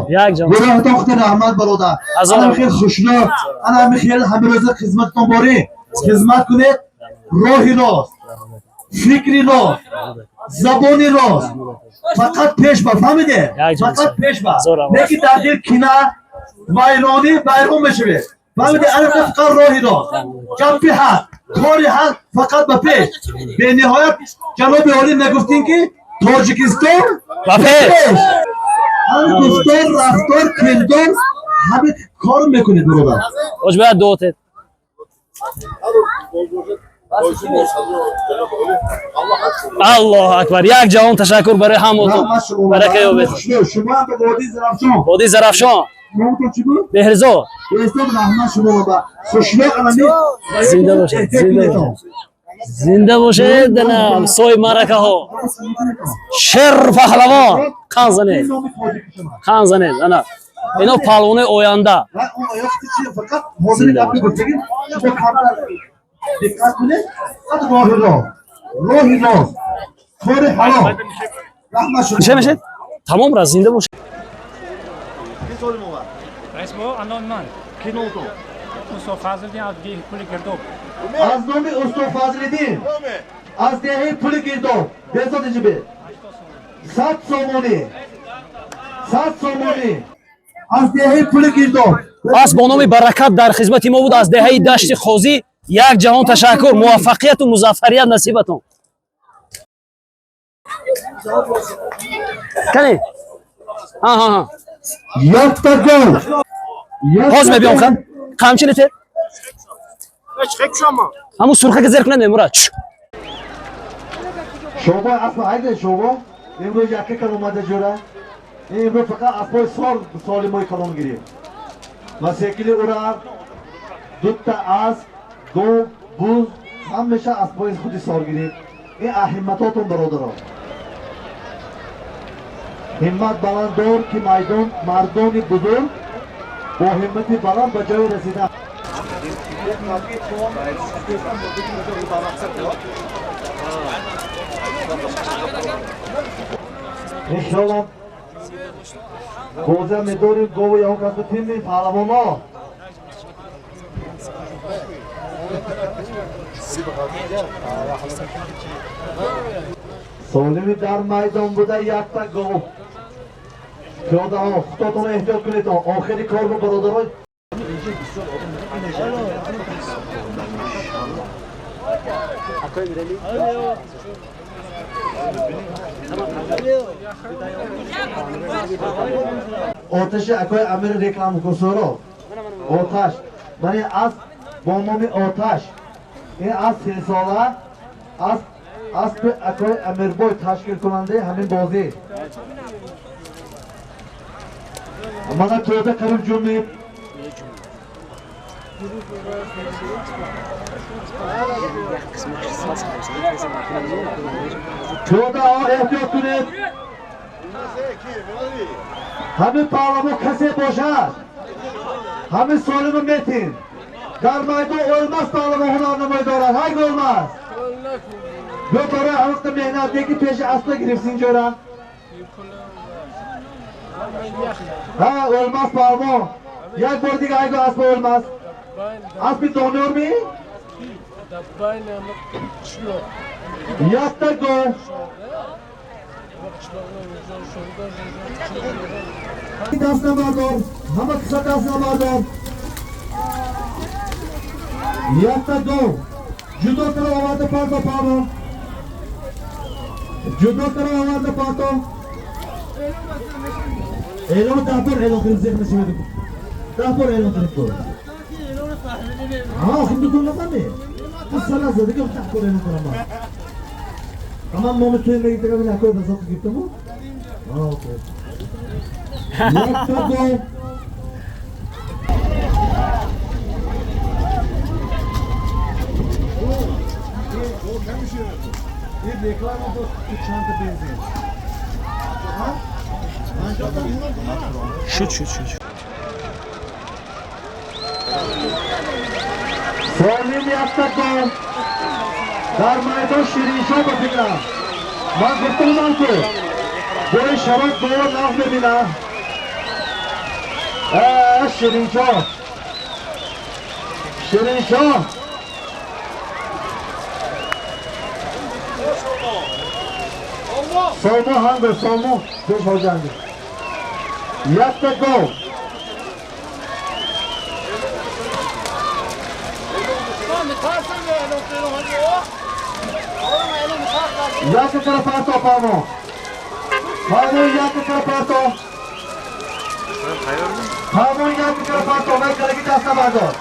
Гурӯҳатон худи раҳмат бародар. Ана хел хушнуд, ана хел ҳамирӯза хизмататон борӣ. Хизмат кунед, роҳи рост, фикри рост, забони рост. Фақат пеш ба, фаҳмиде? Фақат пеш ба. Не ки дар дил кина, вайронӣ, вайрон мешавед. Фаҳмиде? Ана фақат роҳи рост, гапи ҳақ, кори ҳақ фақат ба пеш. Бениҳоят ҷаноби олӣ мегуфтин ки Тоҷикистон ба пеш. Ҳамин гуфтор, рафтор, кирдор, ҳамин кор мекунед, бародар. Ош бояд дуо тед. Аллоҳу акбар. Як ҷаҳон ташаккур барои ҳаматон. Раҳмат шумо. Барака ёбед. Шумо ҳам ба водии Зарафшон. Водии Зарафшон. Номтон чӣ буд? Беҳрзод. Беҳзод, раҳмат шумо ба хушроқ анами. Зинда бошед, зинда бошед. Зинда бошед, дана соҳиб маъракаҳо. Шер паҳлавон. Қан занед. Қан занед, ана. Ино паҳлавонои оянда. Фақат ҳозири гапи гуфтагӣ шумо камтар диққат кунед, фақат роҳи рост, роҳи рост, кори ҳалол. Раҳмат шумо. Мешед, мешед? Тамом ра, зинда бошед. Ки солим омад? Раис мо анон ман. Ки номтон? Усто Фазлиддин аз деҳи Пули Гирдоб. Аз номи Усто Фазлиддин аз деҳаи Пули Гирдоб. Беҳзод, иҷибе 100 сомонӣ, 100 сомонӣ аз деҳаи Пули Гирдоб. Пас бо номи Баракат дар хизмати мо буд аз деҳаи Дашти Қозӣ. Як ҷаҳон ташаккур, муваффақияту музаффарият насибатон. Кане? Ҳа, ҳа, ҳа. Якта гол. Ҳоз мебиём, хан. Қамчинете? Ҳамун сурхака зер кунед, мемурад. Шобо асба айде, шобо имрӯз яке кал омада ҷура. Имрӯз фақат аспои сор солимои калон гирифт. Масекили ура дута асп, гов, буз, ҳамеша аспои худи сор гирифт. Ин ҳимматотон, бародаро. Ҳиммат баланддор, ки майдон мардони бузург бо ҳиммати баланд ба ҷое расидан. Иншолло, бозиам медорим гову ягон касбу тими паҳлавоно. Солими дар майдон буда якта гов. Пиёдаҳо, худотонро эҳтиёт кунед. Охири кор бо бародарой. Оташи акои Амир реклама кусоро. Оташ мани асп бо номи Оташ. Ин асп сесола асп, аспи акои Амирбой, ташкилкунандаи ҳамин бозӣ. Мана тӯда қариб ҷумид. Пиёдаҳо, эҳтиёт кунед. Ҳамин паҳлавон касе бошад, ҳамин солиму метин дар майдон. O'lmas паҳлавон ҳунарнамоӣ дорад. Ҳай, o'lmas ё барои ҳамиқта меҳнат неки пеши аспа гирифтин ҷора. Ҳа, o'lmas паҳлавон, як бор дига айго аспа. O'lmas аспи Дониёрми? Якта гов. Даст набардор, ҳама киса даст набардор. Якта гов. Ҷудо кара оварда парто, паҳлавон. Ҷудо кара оварда парто. Эълон 10 бор эълон кунем, зеҳ нашавед. 10 бор эълон кунем ку. Ҳа, охир дутон нафаҳмед. Ту сала задаги, 10 бор эълон кунам ман. Аман номи туи мегиртагам, якои вазоқи гирифтаму. Окей. Якта гов. Ин реклама буд, чанд бензин? Шуд, шуд, шуд. Солим якта гов. Дар майдон Шириншоҳ, ба фикрам. Ман гуфта будам, ки бои шароит гова нағз мебинам. Шириншоҳ, Шириншоҳ. Сомо ҳанго, сомо пеш ҳоҷанги. Якта гов. Яка кара парто, памо. Памо, яка кара парто. Паҳлавон як микро парто, вай галаги даст набардор.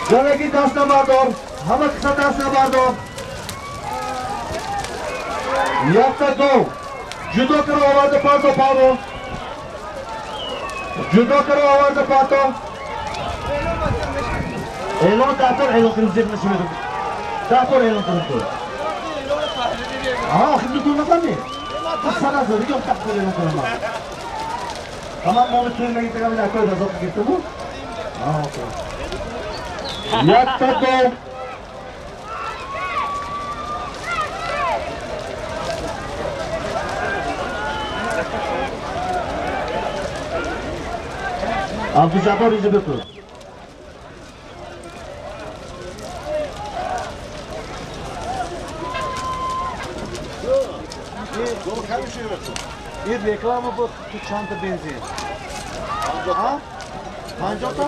Галаги даст набардор. Ҳама қисса даст набардор. Якта гов. Ҷудо кара оварда парто паҳлавон. Ҷудо кара оварда парто. Эълон дафтар эълон кунем зиқ нашавед. Дафтар эълон кунем ту. Охир ду нафарми? Сара зада ё дафтар эълон кунам. Тамом мо метавонем мегӯем ки ин акои Разоқ гирифта буд? Якта гов. Абдуҷаббор инҷа бикун. Ин реклама буд ту чандта бензин? 50 та?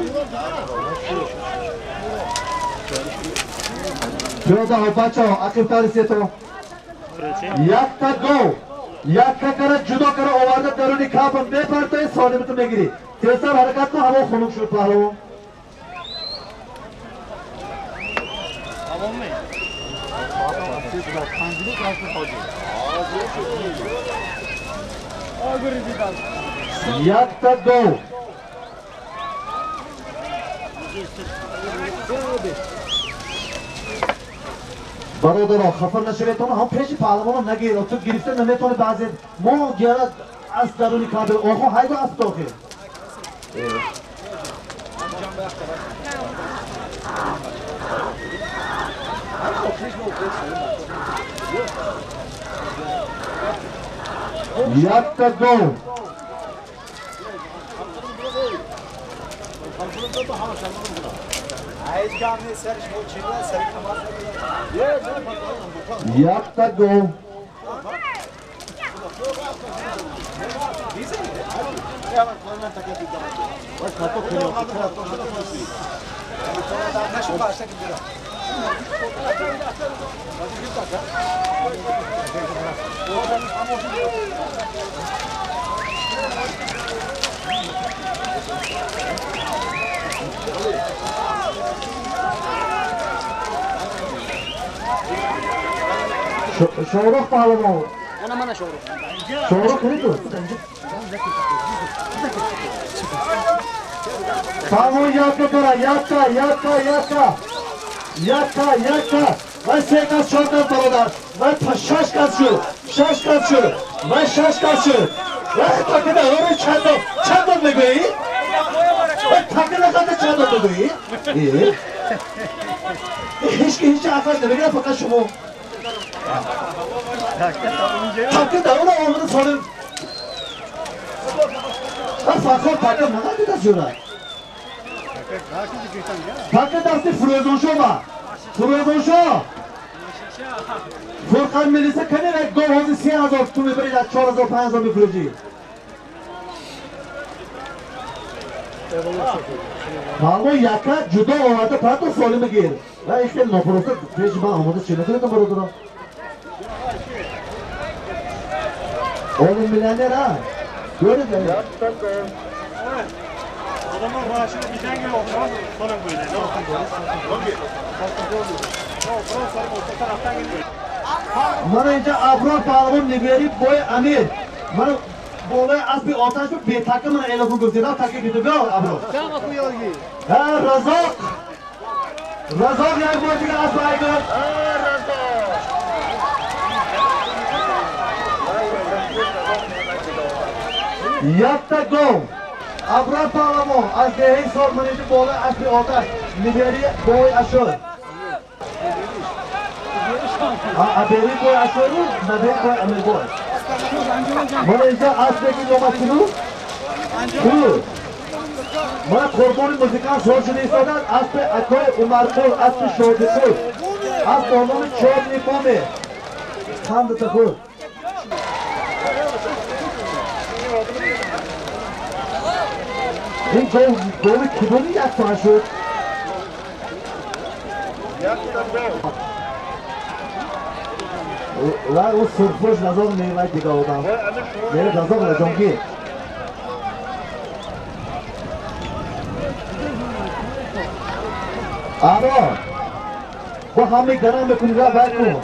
Пиёдаҳо, бачаҳо, ақибтари сето. Якта гов. Якка кара ҷудо кара оварда даруни кабр мепартои солимату мегирӣ. Тезтар ҳаракат кун, ҳаво хунук шуд паҳлавон. Якта гов. Бародаро, хафа нашаведтон, ҳам пеши паҳлавонро нагир, ту гирифта наметавонӣ баъзе мо гира аз даруни кабр охо ҳайдо асп дохил. Якта гов. Якта гов. Шоҳрух паҳлавон. Шоҳрух кунед. Паҳлавон якка кара, якка, якка, якка. Якка, якка. Вай се кас, чор кас бародар. Вай шаш кас шуд. Шаш кас шуд. Вай шаш кас шуд. Вай такида, оре чанд чанд мегӯӣ? Вай такида қадр чанд мегӯӣ? Ҳеч ки ҳеч афаш намегирад, фақат шумо. Такида, оре омада солим. Вай фақат такида нагардида ҷура. Такида дасти Фурӯзоншо ба. Фурӯзоншо. Фурқан милиса кани як гов ҳозир 3000 ту мебарид, аз 4000 5000 мефурӯшӣ. Паҳлавон якка ҷудо оварда парто солима гир. Ва ин хеле нопроста пеши ман омода чӣ накунед бародаро. Олим миллионер а? Көред? Adamlar maaşını geçen gün oturan sorun böyle. Ne olsun böyle? Oturan sorun orta taraftan gidiyor. Мана инҷа Аброр паҳлавон нигери бой Амир. Мана болои аспи оташ бу бетака мана эълон кун гуфтед, така гирифта биё Аброр. Ҳа Разоқ. Разоқ як бор дига асп айгар. Якта гов. Аброр паҳлавон аз деҳаи Сорманиши болои аспи оташ нигери бой Ашур. Абери бой Ашуру, набери бой Амир бой. Мана инҷа аспе ки номаш кину? Ку. Мана қурбони музикант шор шуда истодад, аспи акои Умарқул, аспи Шодиқул. Асп бо номи Чорни Боме. Қандата худ. Ин гов гови кудоми як соат шуд? Вай ӯ сурхпӯш Разоқ не, вай дига одам. Не, Разоқ Раҷонгир. Аро. Бо ҳамаи гарам мекунӣ, ра бай кун.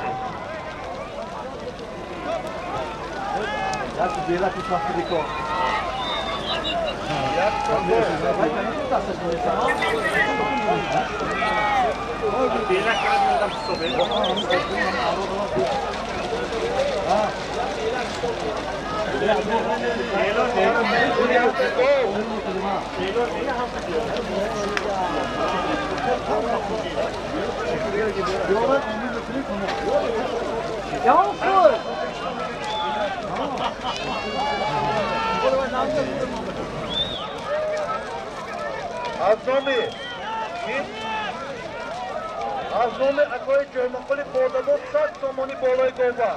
Аз номи акои Ҷӯмақули Подабон 100 сомонӣ болои гова.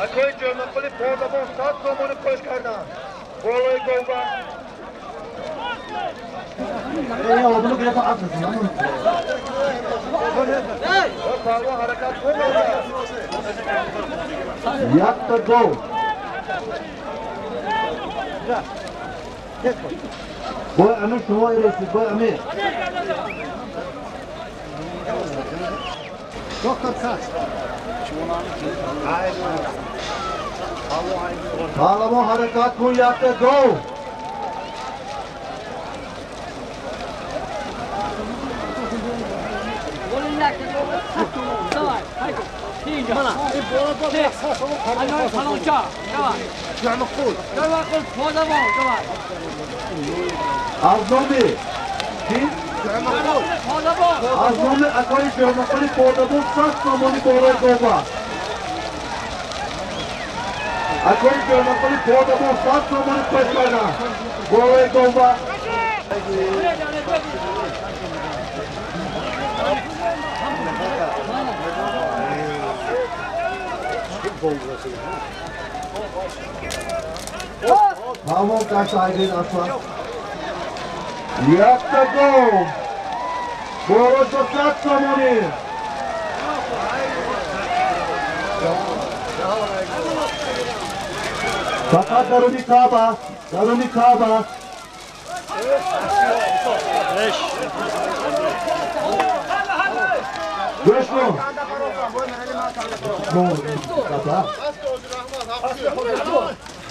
Акои Ҷӯмақули Подабон 100 сомонӣ қӯш карданд болои гова. Палвон ҳаракат кун. Якта гол. Бой Амир, шумо иресид, бой Амир. Паҳлавон ҳаракат кун, якта гол. Аз номи ки? Аз номи акои Ҷӯмақули Подабон 100 сомонӣ болои гова. Акои Ҷӯмақули Подабон 100 сомонӣ қӯш карданд болои гова. Палвон кашта айдин аслан. Якта гол. Болош ба 100 сомонӣ. Фақат даруни Каъба, даруни Каъба. Гӯш кун.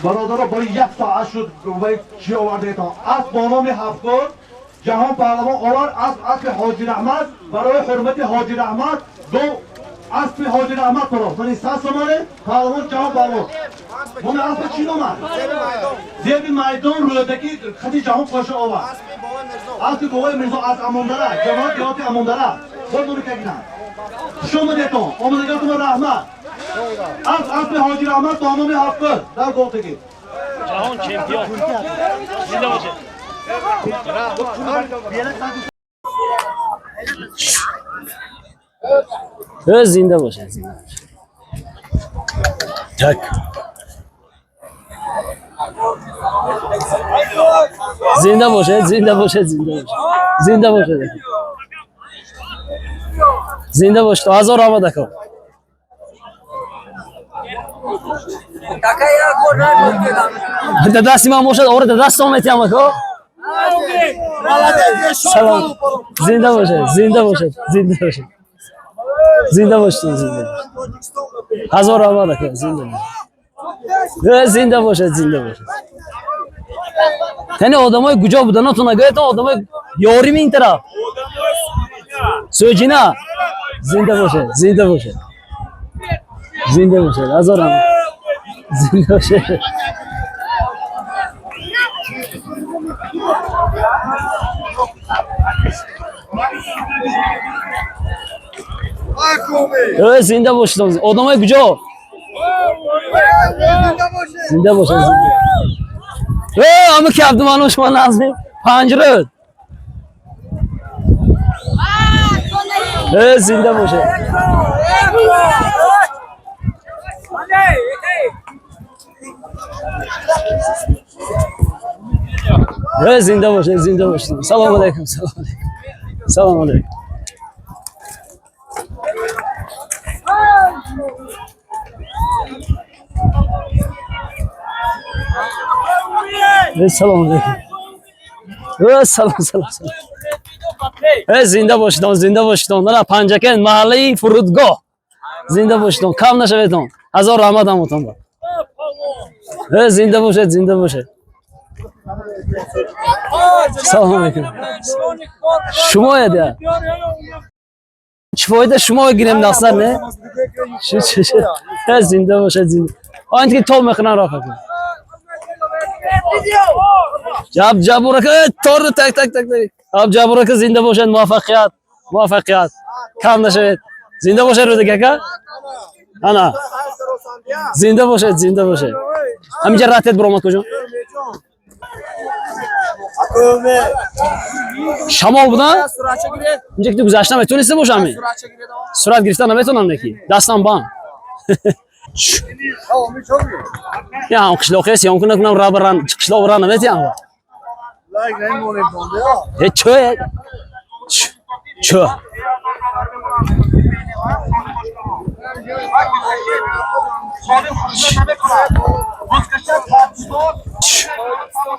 Бародаро, барои як соат шуд вай чӣ овардаетон? Асп бо номи Ҳафткор Ҷаҳон Паҳлавон овард асп, аспи Ҳоҷи Раҳмат, барои ҳурмати Ҳоҷи Раҳмат ду аспи Ҳоҷи Раҳмат парост. Мани 100 сомонӣ Паҳлавон Ҷаҳон Паҳлавон. Номи аспа чӣ ном аст? Зеби майдон рӯдаки хати Ҷаҳон Поша овард. Аспи бобои Мирзо аз Амондара, ҷамоат деҳоти Амондара. Худ нури кагинанд. Хуш омадетон, омадагиатон раҳмат. Асп, аспи Ҳоҷи Раҳмат бо номи Ҳафткор дар голтагӣ. Ҷаҳон чемпион. Зинда бошед. Зинда бошед, зинда бошед. Так. Зинда бошед, зинда бошед, зинда бошед. Зинда бошед. Зинда бошед. Ҳазор раҳмат ако. Да дасти ман бошад, ора да дастон метиҳам ако. Салом. Зинда бошед, зинда бошед, зинда бошед. Зинда бошед, зинда бошед. Ҳазор раҳмат ако, зинда бошед. Зинда бошед, зинда бошед. Тани одамои куҷо буданотон нагӯятон, одамои ёрими ин тараф. Сӯҷина. Зинда бошед, зинда бошед. Зинда бошед, ҳазор раҳмат. Зинда бошед. Зинда бошед. Одамои куҷо? Зинда бошед, зинда. Ама ки Абдуманон шумо назми панҷрӯд. Зинда бошед. Зинда бошед, зинда бошед. Салом алейкум, салом алейкум. Салом алейкум. Салом алейкум. Салом, салом, салом. Зинда бошедон, зинда бошедон. Мана Панҷакент, маҳаллаи фурудгоҳ. Зинда бошедон, кам нашаведон. Ҳазор раҳмат ҳамотон ба. Зинда бошед, зинда бошед. Салом алейкум. Шумоед я? Чӣ фоида шумо гирем насар, не? Чӣ чӣ чӣ. Зинда бошед, зинда. Он ки тоб мехӯран рофа кун. Ҷаб ҷабурака, тор так так так так. Ҷаб ҷабурака зинда бошед, муваффақият, муваффақият. Кам нашавед. Зинда бошед рӯдак ака? Ана. Зинда бошед, зинда бошед. Ҳаминҷа ратет биромад куҷо? Шамол будан? Инҷа ки ту гузашта метониста бошам? Сурат гирифта наметонам неки. Дастам банд. Я ҳам қишлоқе съёмка накунам, ра баран, қишлоқ бара наметиям. Э чё? Чё?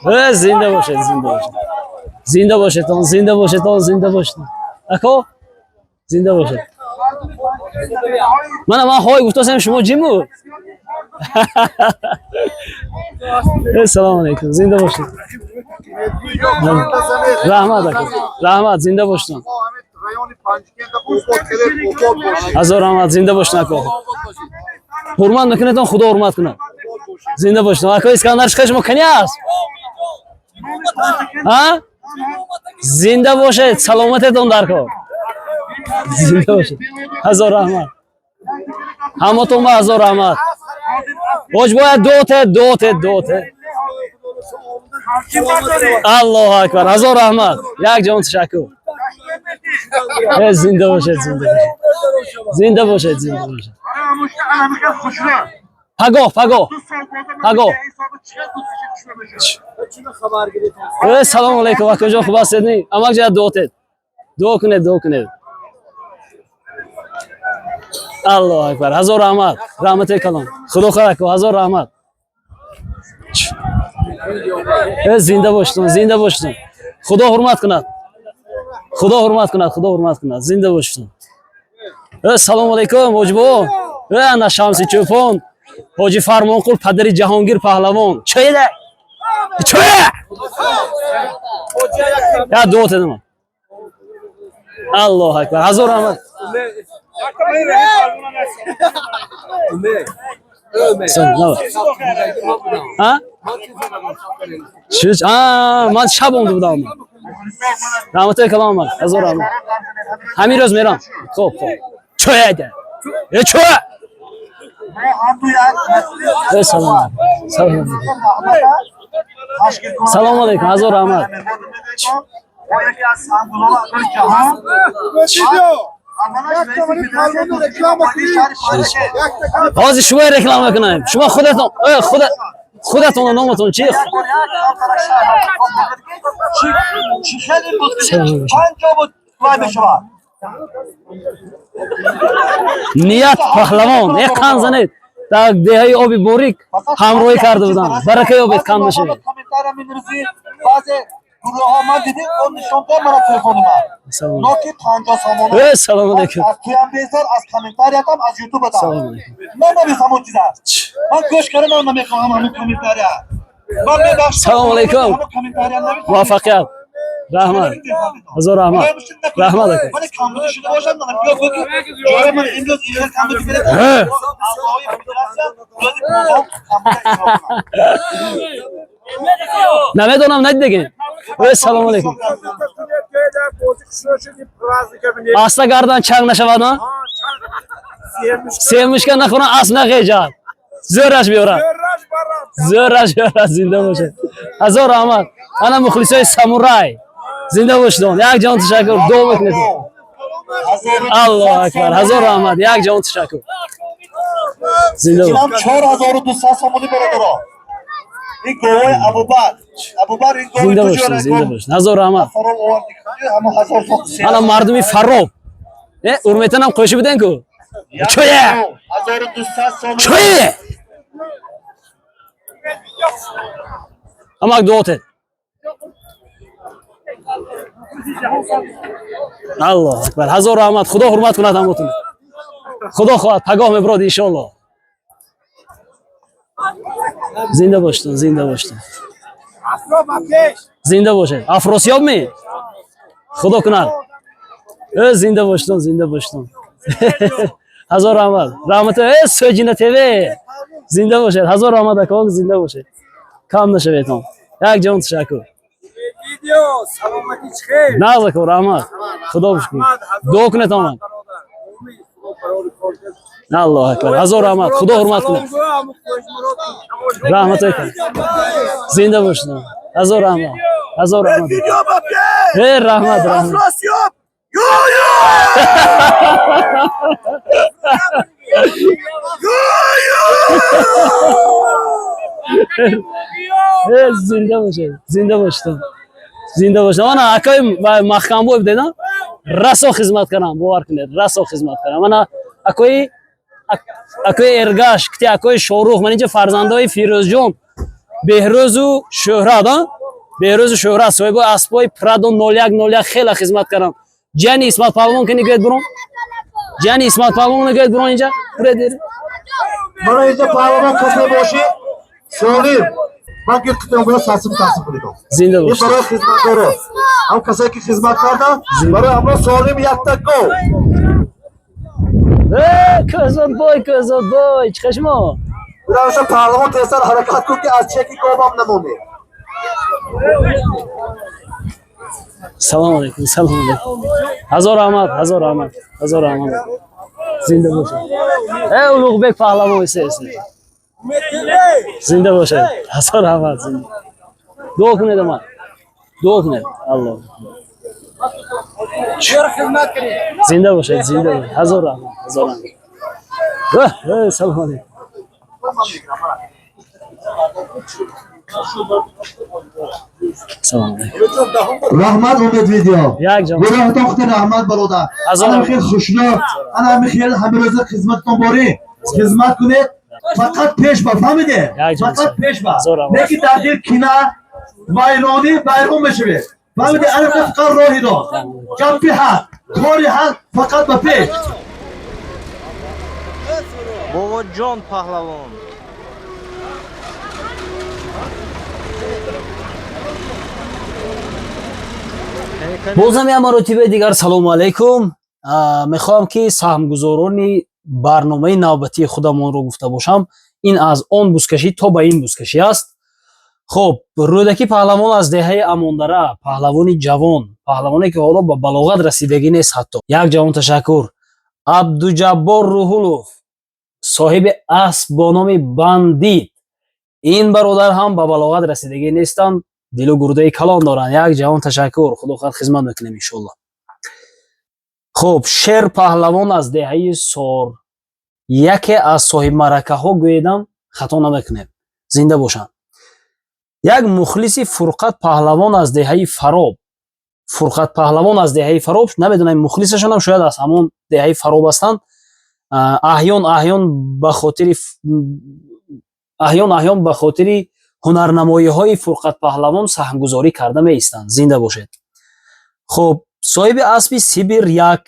Э зинда бошед, зинда бошед. Зинда бошедон, зинда бошедон, зинда бошед. Ако? Зинда бошед. Мана ман ҳой гуфтасам шумо ҷим буд? Салом алейкум, зинда бошед. Раҳмат ака. Раҳмат, зинда бошед. Ҳазор раҳмат, зинда бошед ака. Ҳурмат мекунедон, Худо ҳурмат кунад. Зинда бошед. Ака Искандар чиқа шумо кани аст? Ҳа? Зинда бошед, саломатетон дар кор. Зинда бошед. Ҳазор раҳмат. Ҳаматон ба ҳазор раҳмат. Ҳоҷ бояд доте, доте, доте. Аллоҳу акбар. Ҳазор раҳмат. Як ҷон ташаккур. Зинда бошед, зинда бошед. Зинда бошед, зинда бошед. Пагоҳ, пагоҳ. Пагоҳ. Салом алейкум, акаҷон хуб ҳастед? Амак ҷа дуо тед. Дуо кунед, дуо кунед. Аллоҳу акбар. Ҳазор раҳмат. Раҳмати калон. Худо хайр ака, ҳазор раҳмат. Зинда бошедон, зинда бошедон. Худо ҳурмат кунад. Худо ҳурмат кунад, Худо ҳурмат кунад. Зинда бошедон. Салом алейкум, ҳоҷибо. Ана Шамси Чӯпон, ҳоҷи Фармонқул, падари Ҷаҳонгир паҳлавон. Чоеда? Чоя? Я дуо тедам. Аллоҳу акбар. Ҳазор раҳмат. Ҳа? Чӣ? Ман шаб омда будам. Раҳматои калом омад. Ҳазор раҳмат. Ҳамин рӯз мерам. Хоб, хоб. Чоя? Э чоя? Салом. Салом. Салом алейкум, ҳазор раҳмат. Ҳозир шумо реклама кунем. Шумо худатон, худатон номатон чи? Ният паҳлавон, э қанд занед. Дар деҳаи оби борик ҳамроҳӣ карда будам. Барака ёбед, кам нашавед. Гурӯҳҳо ман дидим, он нишон дод мана телефони ман. Ноки 50 сомона. Салом алейкум. Аз туям безор, аз комментариятам, аз ютубатам. Салом алейкум. Ман нависам он чиза. Ман гӯш кардам, намехоҳам ҳамон комментария. Ман мебахшам. Салом алейкум. Муваффақият. Раҳмат. Ҳазор раҳмат. Раҳмат ака. Вале камбудӣ шуда бошад, ман биё гӯ ки ҷои ман имрӯз ин камбудӣ берад. Аъзои федератсия рӯзи 15 камбудӣ иҷро кунанд. Намедонам, надидагин. Салом алейкум. Аста гардан чанг нашавад, а? Семушка нахӯран, асп нахеҷад. Зӯраш биёрад. Зӯраш биёрад, зинда бошед. Ҳазор раҳмат. Ана мухлисои самурай. Зинда бошедон. Як ҷон ташаккур. Дуо мекунед. Аллоҳу акбар. Ҳазор раҳмат. Як ҷон ташаккур. Зинда бошед. Инам 4200 сомонӣ бародаро. Ин говои Абубакр. Абубакр ин говои Зинда бошед, зинда бошед. Ҳазор раҳмат. Фароб оварди. Ҳама 1000 сом. Ана мардуми Фароб. Урметанам қӯши буден ку? Чоя? 1200 сомонӣ. Чоя? Амак дуо тед. Аллоҳ акбар, ҳазор раҳмат, Худо ҳурмат кунад ҳамотун. Худо хоҳад, пагоҳ меброд, иншоаллоҳ. Зинда боштон, зинда боштон, зинда бошед. Афросиёб ми? Худо кунад. Зинда боштон, зинда боштон, ҳазор раҳмат, раҳмат. Сӯҷина ТВ, зинда бошед, ҳазор раҳмат, ако, зинда бошед, кам нашаветон. Як ҷон ташаккур. Нағз, ако, раҳмат, Худо бишкур, дуо кунед омад. Аллоҳ акбар, ҳазор раҳмат, Худо ҳурмат кунад, раҳмат, зинда бошед, ҳазор раҳмат, ҳазор раҳмат, раҳмат, раҳмат. Зинда бошед, зинда бошед, зинда бошед. Мана акои Маҳкамбоев дедам, расо хизмат кардам, бовар кунед, расо хизмат кардам. Мана акои Эргаш кити акои Шорух, ман инҷа фарзандои Фирӯзҷон, Беҳрӯзу Шӯҳрат, Беҳрӯзу Шӯҳрат, соҳибои аспои Прадо 0101, хеле хизмат кардам. Ҷияни Исмат Паҳлавон, ки нигоҳед бурон, ҷияни Исмат Паҳлавон, нигоҳед бурон, инҷа буред. Мана инҷа паҳлавон касе бошӣ, солим ман ки қитён сасим тақсим кунед. Зинда ин бошед. Барои хизматдоро, ҳам касое ки хизмат карданд, барои ҳамро солим якта гов. Кӯзодбой, кӯзодбой, чӣ шумо? Бираша, паҳлавон, тезтар ҳаракат кун, ки аз чеки говам намонӣ. Салом алейкум, салом алейкум, ҳазор раҳмат, ҳазор раҳмат, ҳазор раҳмат, зинда бошед. Улуғбек паҳлавон, эсе эсе, зинда бошед, ҳазор раҳмат, зинда. Дуо кунед омад, дуо кунед. Аллоҳ, зинда бошед, зинда бошед, ҳазор раҳмат, ҳазор раҳмат. Салом алейкум. Салом алейкум. Раҳмат, Умед Видео. Як ҷон. Гуноҳатон худо, раҳмат, бародар. Ана хел хушно, ана хел ҳамирӯза хизмататон борӣ, хизмат кунед, фақат пеш ба, фаҳмиде, фақат пеш ба, не ки дар дил кина, вайронӣ, вайрон мешавед, фаҳмиде? Ана фақат роҳи рост, гапи ҳақ, кори ҳақ, фақат ба пеш. Бобоҷон паҳлавон. Бозам як маротибаи дигар салому алайкум. Мехоҳам, ки саҳмгузорони барномаи навбатии худамонро гуфта бошам. Ин аз он бузкашӣ то ба ин бузкашӣ аст. Хуб, Рӯдакӣ паҳлавон аз деҳаи Амондара, паҳлавони ҷавон, паҳлавоне ки ҳоло ба балоғат расидагӣ нест ҳатто. Як ҷавон ташаккур. Абдуҷаббор Рӯҳулов, соҳиби асп бо номи Бандит, ин бародар ҳам ба балоғат расидагӣ нестанд, дилу гурдаи калон доранд. Як ҷавон ташаккур, Худо хоҳад, хизмат мекунем, иншоаллоҳ. Хуб, Шер паҳлавон аз деҳаи Сор, яке аз соҳибмаъракаҳо гӯедам, хато намекунем, зинда бошанд. Як мухлиси Фурқат паҳлавон аз деҳаи Фароб, Фурқат паҳлавон аз деҳаи Фароб, намедонам, мухлисашонам шояд аз ҳамон деҳаи Фароб ҳастанд. Аҳён аҳён ба хотири аҳён аҳён ба хотири ҳунарнамоиҳои Фурқат паҳлавон саҳмгузорӣ карда меистанд, зинда бошед. Хуб, соҳиби аспи Сибир як,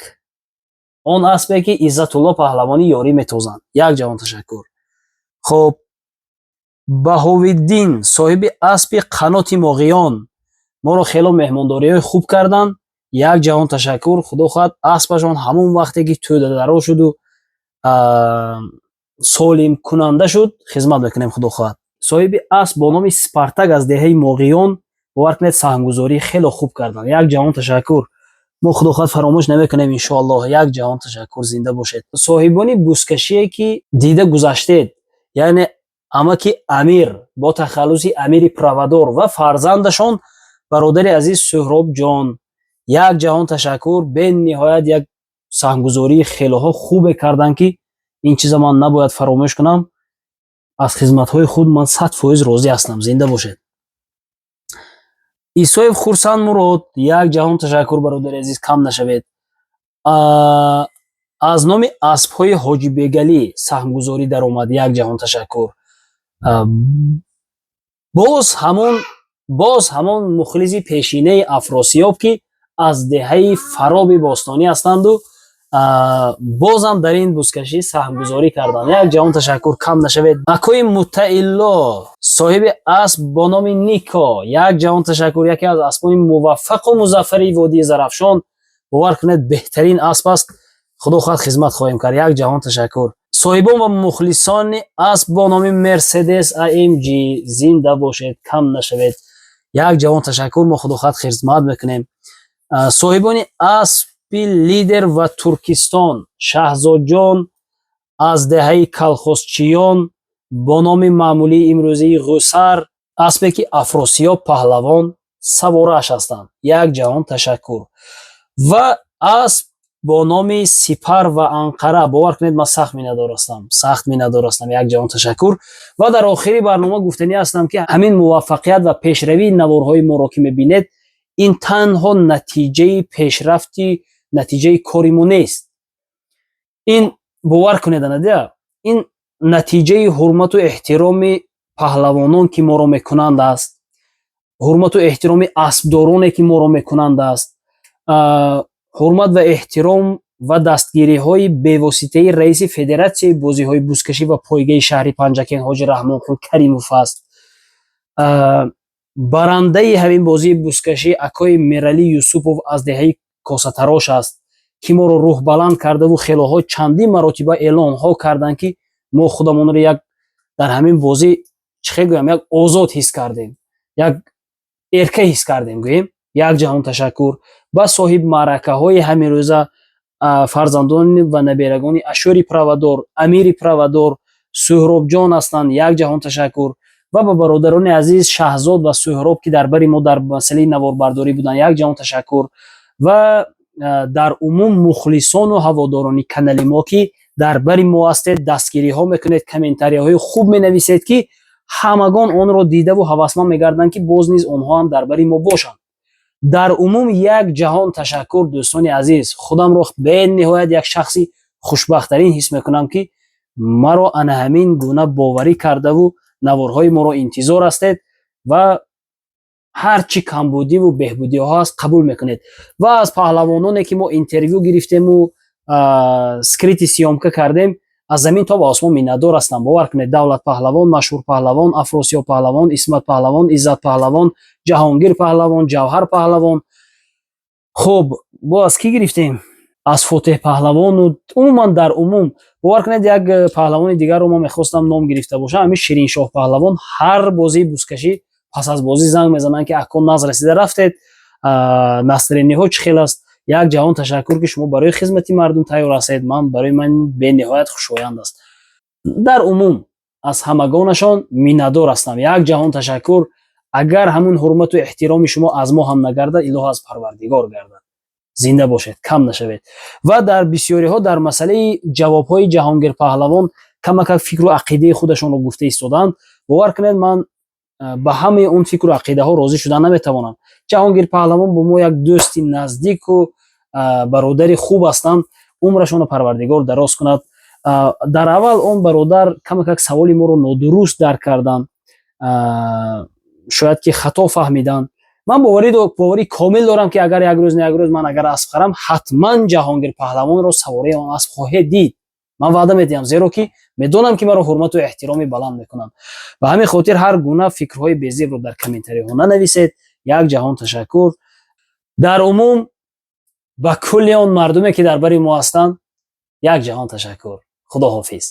он аспе ки Иззатулло паҳлавонӣ ёрӣ метозанд, як ҷавон ташаккур. Хуб, Баҳовиддин, соҳиби аспи Қаноти Моғиён, моро хело меҳмондориҳои хуб карданд, як ҷавон ташаккур. Худо хоҳад, аспашон ҳамон вақте ки тӯдадаро шуду солимкунанда шуд, хизмат мекунем, Худо хоҳад. Соҳиби асп бо номи Спартак аз деҳаи Моғиён, бовар кунед, саҳмгузорӣ хело хуб карданд, як ҷавон ташаккур. Мо, Худо хоҳад, фаромӯш намекунем, иншоаллоҳ. Як ҷавон ташаккур, зинда бошед. Соҳибони бузкашие ки дида гузаштед, яъне амаки Амир бо тахаллуси Амири Правадор ва фарзандашон, бародари азиз Суҳробҷон, як ҷаҳон ташаккур. Бениҳоят як саҳмгузории хелоҳо хубе карданд, ки ин чиза ман набояд фаромӯш кунам. Аз хизматҳои худ ман 100% розӣ ҳастам, зинда бошед. Исоев Хурсанд Мурод, як ҷаҳон ташаккур, бародари азиз, кам нашавед. Аз номи аспҳои Ҳоҷибегалӣ саҳмгузорӣ даромад, як ҷаҳон ташаккур. Боз ҳамон мухлиси пешинаи Афросиёб, ки Аз деҳаи Фароби бостонӣ ҳастанду бозам дар ин бузкашӣ саҳмгузорӣ карданд. Як ҷаҳон ташаккур, кам нашавед. Акои Муттаилло, соҳиби асп бо номи Нико, як ҷаҳон ташаккур. Яке аз аспони муваффақу музаффари водии Зарафшон, бовар кунед, беҳтарин асп аст. Худо хоҳад, хизмат хоҳем кард. Як ҷаҳон ташаккур. Соҳибон ва мухлисони асп бо номи Мерседес АМГ, зинда бошед, кам нашавед. Як ҷаҳон ташаккур, мо, худо хоҳад, хизмат мекунем. Соҳибони аспи Лидер ва Туркистон, Шаҳзодҷон аз деҳаи Калхозчиён бо номи маъмулии имрӯзии Ғусар, аспе ки Афросиёб паҳлавон саворааш ҳастанд, як ҷаҳон ташаккур. Ва асп бо номи Сипар ва Анқара, бовар кунед, ман сахт миннатдор ҳастам, сахт миннатдор ҳастам. Як ҷаҳон ташаккур. Ва дар охири барнома гуфтанӣ ҳастам, ки ҳамин муваффақият ва пешравии наворҳои моро, ки мебинед, ин танҳо натиҷаи пешрафти, натиҷаи кори мо нест. Ин, бовар кунед, анадия, ин натиҷаи ҳурмату эҳтироми паҳлавонон, ки моро мекунанд, аст, ҳурмату эҳтироми аспдороне, ки моро мекунанд, аст, ҳурмат ва эҳтиром ва дастгириҳои бевоситаи раиси Федератсияи бозиҳои бузкашӣ ва пойгаи шаҳри Панҷакент ҳоҷи Раҳмонқул Каримов аст. Барандаи ҳамин бозии бузкашӣ акои Мералӣ Юсупов аз деҳаи Косатарош аст, ки моро рӯҳбаланд кардаву хелоҳо чандин маротиба эълонҳо карданд, ки мо худамонро як дар ҳамин бозӣ, чӣ хел гӯям, як озод ҳис кардем, як эрка ҳис кардем, гӯем. Як ҷаҳон ташаккур ба соҳиб маъракаҳои ҳаминрӯза, фарзандони ва наберагони Ашури Правадор, Амири Правадор, Суҳробҷон ҳастанд. Як ҷаҳон ташаккур. Ва ба бародарони азиз Шаҳзод ва Суҳроб, ки дар бари мо дар масъалаи наворбардорӣ буданд, як ҷаҳон ташаккур. Ва дар умум мухлисону ҳаводорони канали мо, ки дар бари мо ҳастед, дастгириҳо мекунед, комментарияҳои хуб менависед, ки ҳамагон онро дидаву ҳавасманд мегарданд, ки боз низ онҳо ҳам дар бари мо бошанд. Дар умум як ҷаҳон ташаккур, дӯстони азиз. Худамро бениҳоят як шахси хушбахттарин ҳис мекунам, ки маро ана ҳамин гуна боварӣ кардаву наворҳои моро интизор ҳастед ва ҳар чӣ камбудиву беҳбудиҳо ҳаст, қабул мекунед. Ва аз паҳлавононе, ки мо интервю гирифтему скрытый съёмка кардем, аз замин то ба осмон миннатдор ҳастам. Бовар кунед, Давлат паҳлавон, Машҳур паҳлавон, Афросиёб паҳлавон, Исмат паҳлавон, Иззат паҳлавон, Ҷаҳонгир паҳлавон, Ҷавҳар паҳлавон. Хуб, бо аз кӣ гирифтем? Аз Фотеҳ паҳлавону умуман, дар умум, бовар кунед, як паҳлавони дигарро ман мехостам ном гирифта бошам, ҳамин Шириншоҳ паҳлавон. Ҳар бозии бузкашӣ пас аз бозӣ занг мезананд, ки акон наз расида рафтед, настроение ҳо чӣ хел аст? Як ҷаҳон ташаккур, ки шумо барои хизмати мардум тайёр ҳастед. Ман барои ман бениҳоят хушоянд аст. Дар умум аз ҳамагонашон миннатдор ҳастам. Як ҷаҳон ташаккур. Агар ҳамун ҳурмату эҳтироми шумо аз мо ҳам нагардад, илоҳ аз Парвардигор гардад. Зинда бошед, кам нашавед. Ва дар бисёриҳо дар масъалаи ҷавобҳои Ҷаҳонгир паҳлавон камакак фикру ақидаи худашонро гуфта истоданд. Бовар кунед, ман ба ҳамаи он фикру ақидаҳо розӣ шуда наметавонам. Ҷаҳонгир паҳлавон бо мо як дӯсти наздику бародари хуб ҳастанд, умрашонро Парвардигор дароз кунад. Дар аввал он бародар камакак саволи моро нодуруст дарк карданд, шояд ки хато фаҳмиданд. Ман боварии комил дорам, ки агар як рӯз, не як рӯз, ман агар асп харам, ҳатман Ҷаҳонгир паҳлавонро савораи он асп хоҳед дид. Ман ваъда медиҳам, зеро ки медонам, ки маро ҳурмату эҳтироми баланд мекунанд. Ба ҳамин хотир ҳар гуна фикрҳои безебро дар комментариҳо нанависед. Як ҷаҳон ташаккур. Дар умум ба кулли он мардуме, ки дар бари мо ҳастанд, як ҷаҳон ташаккур. Худо ҳофиз.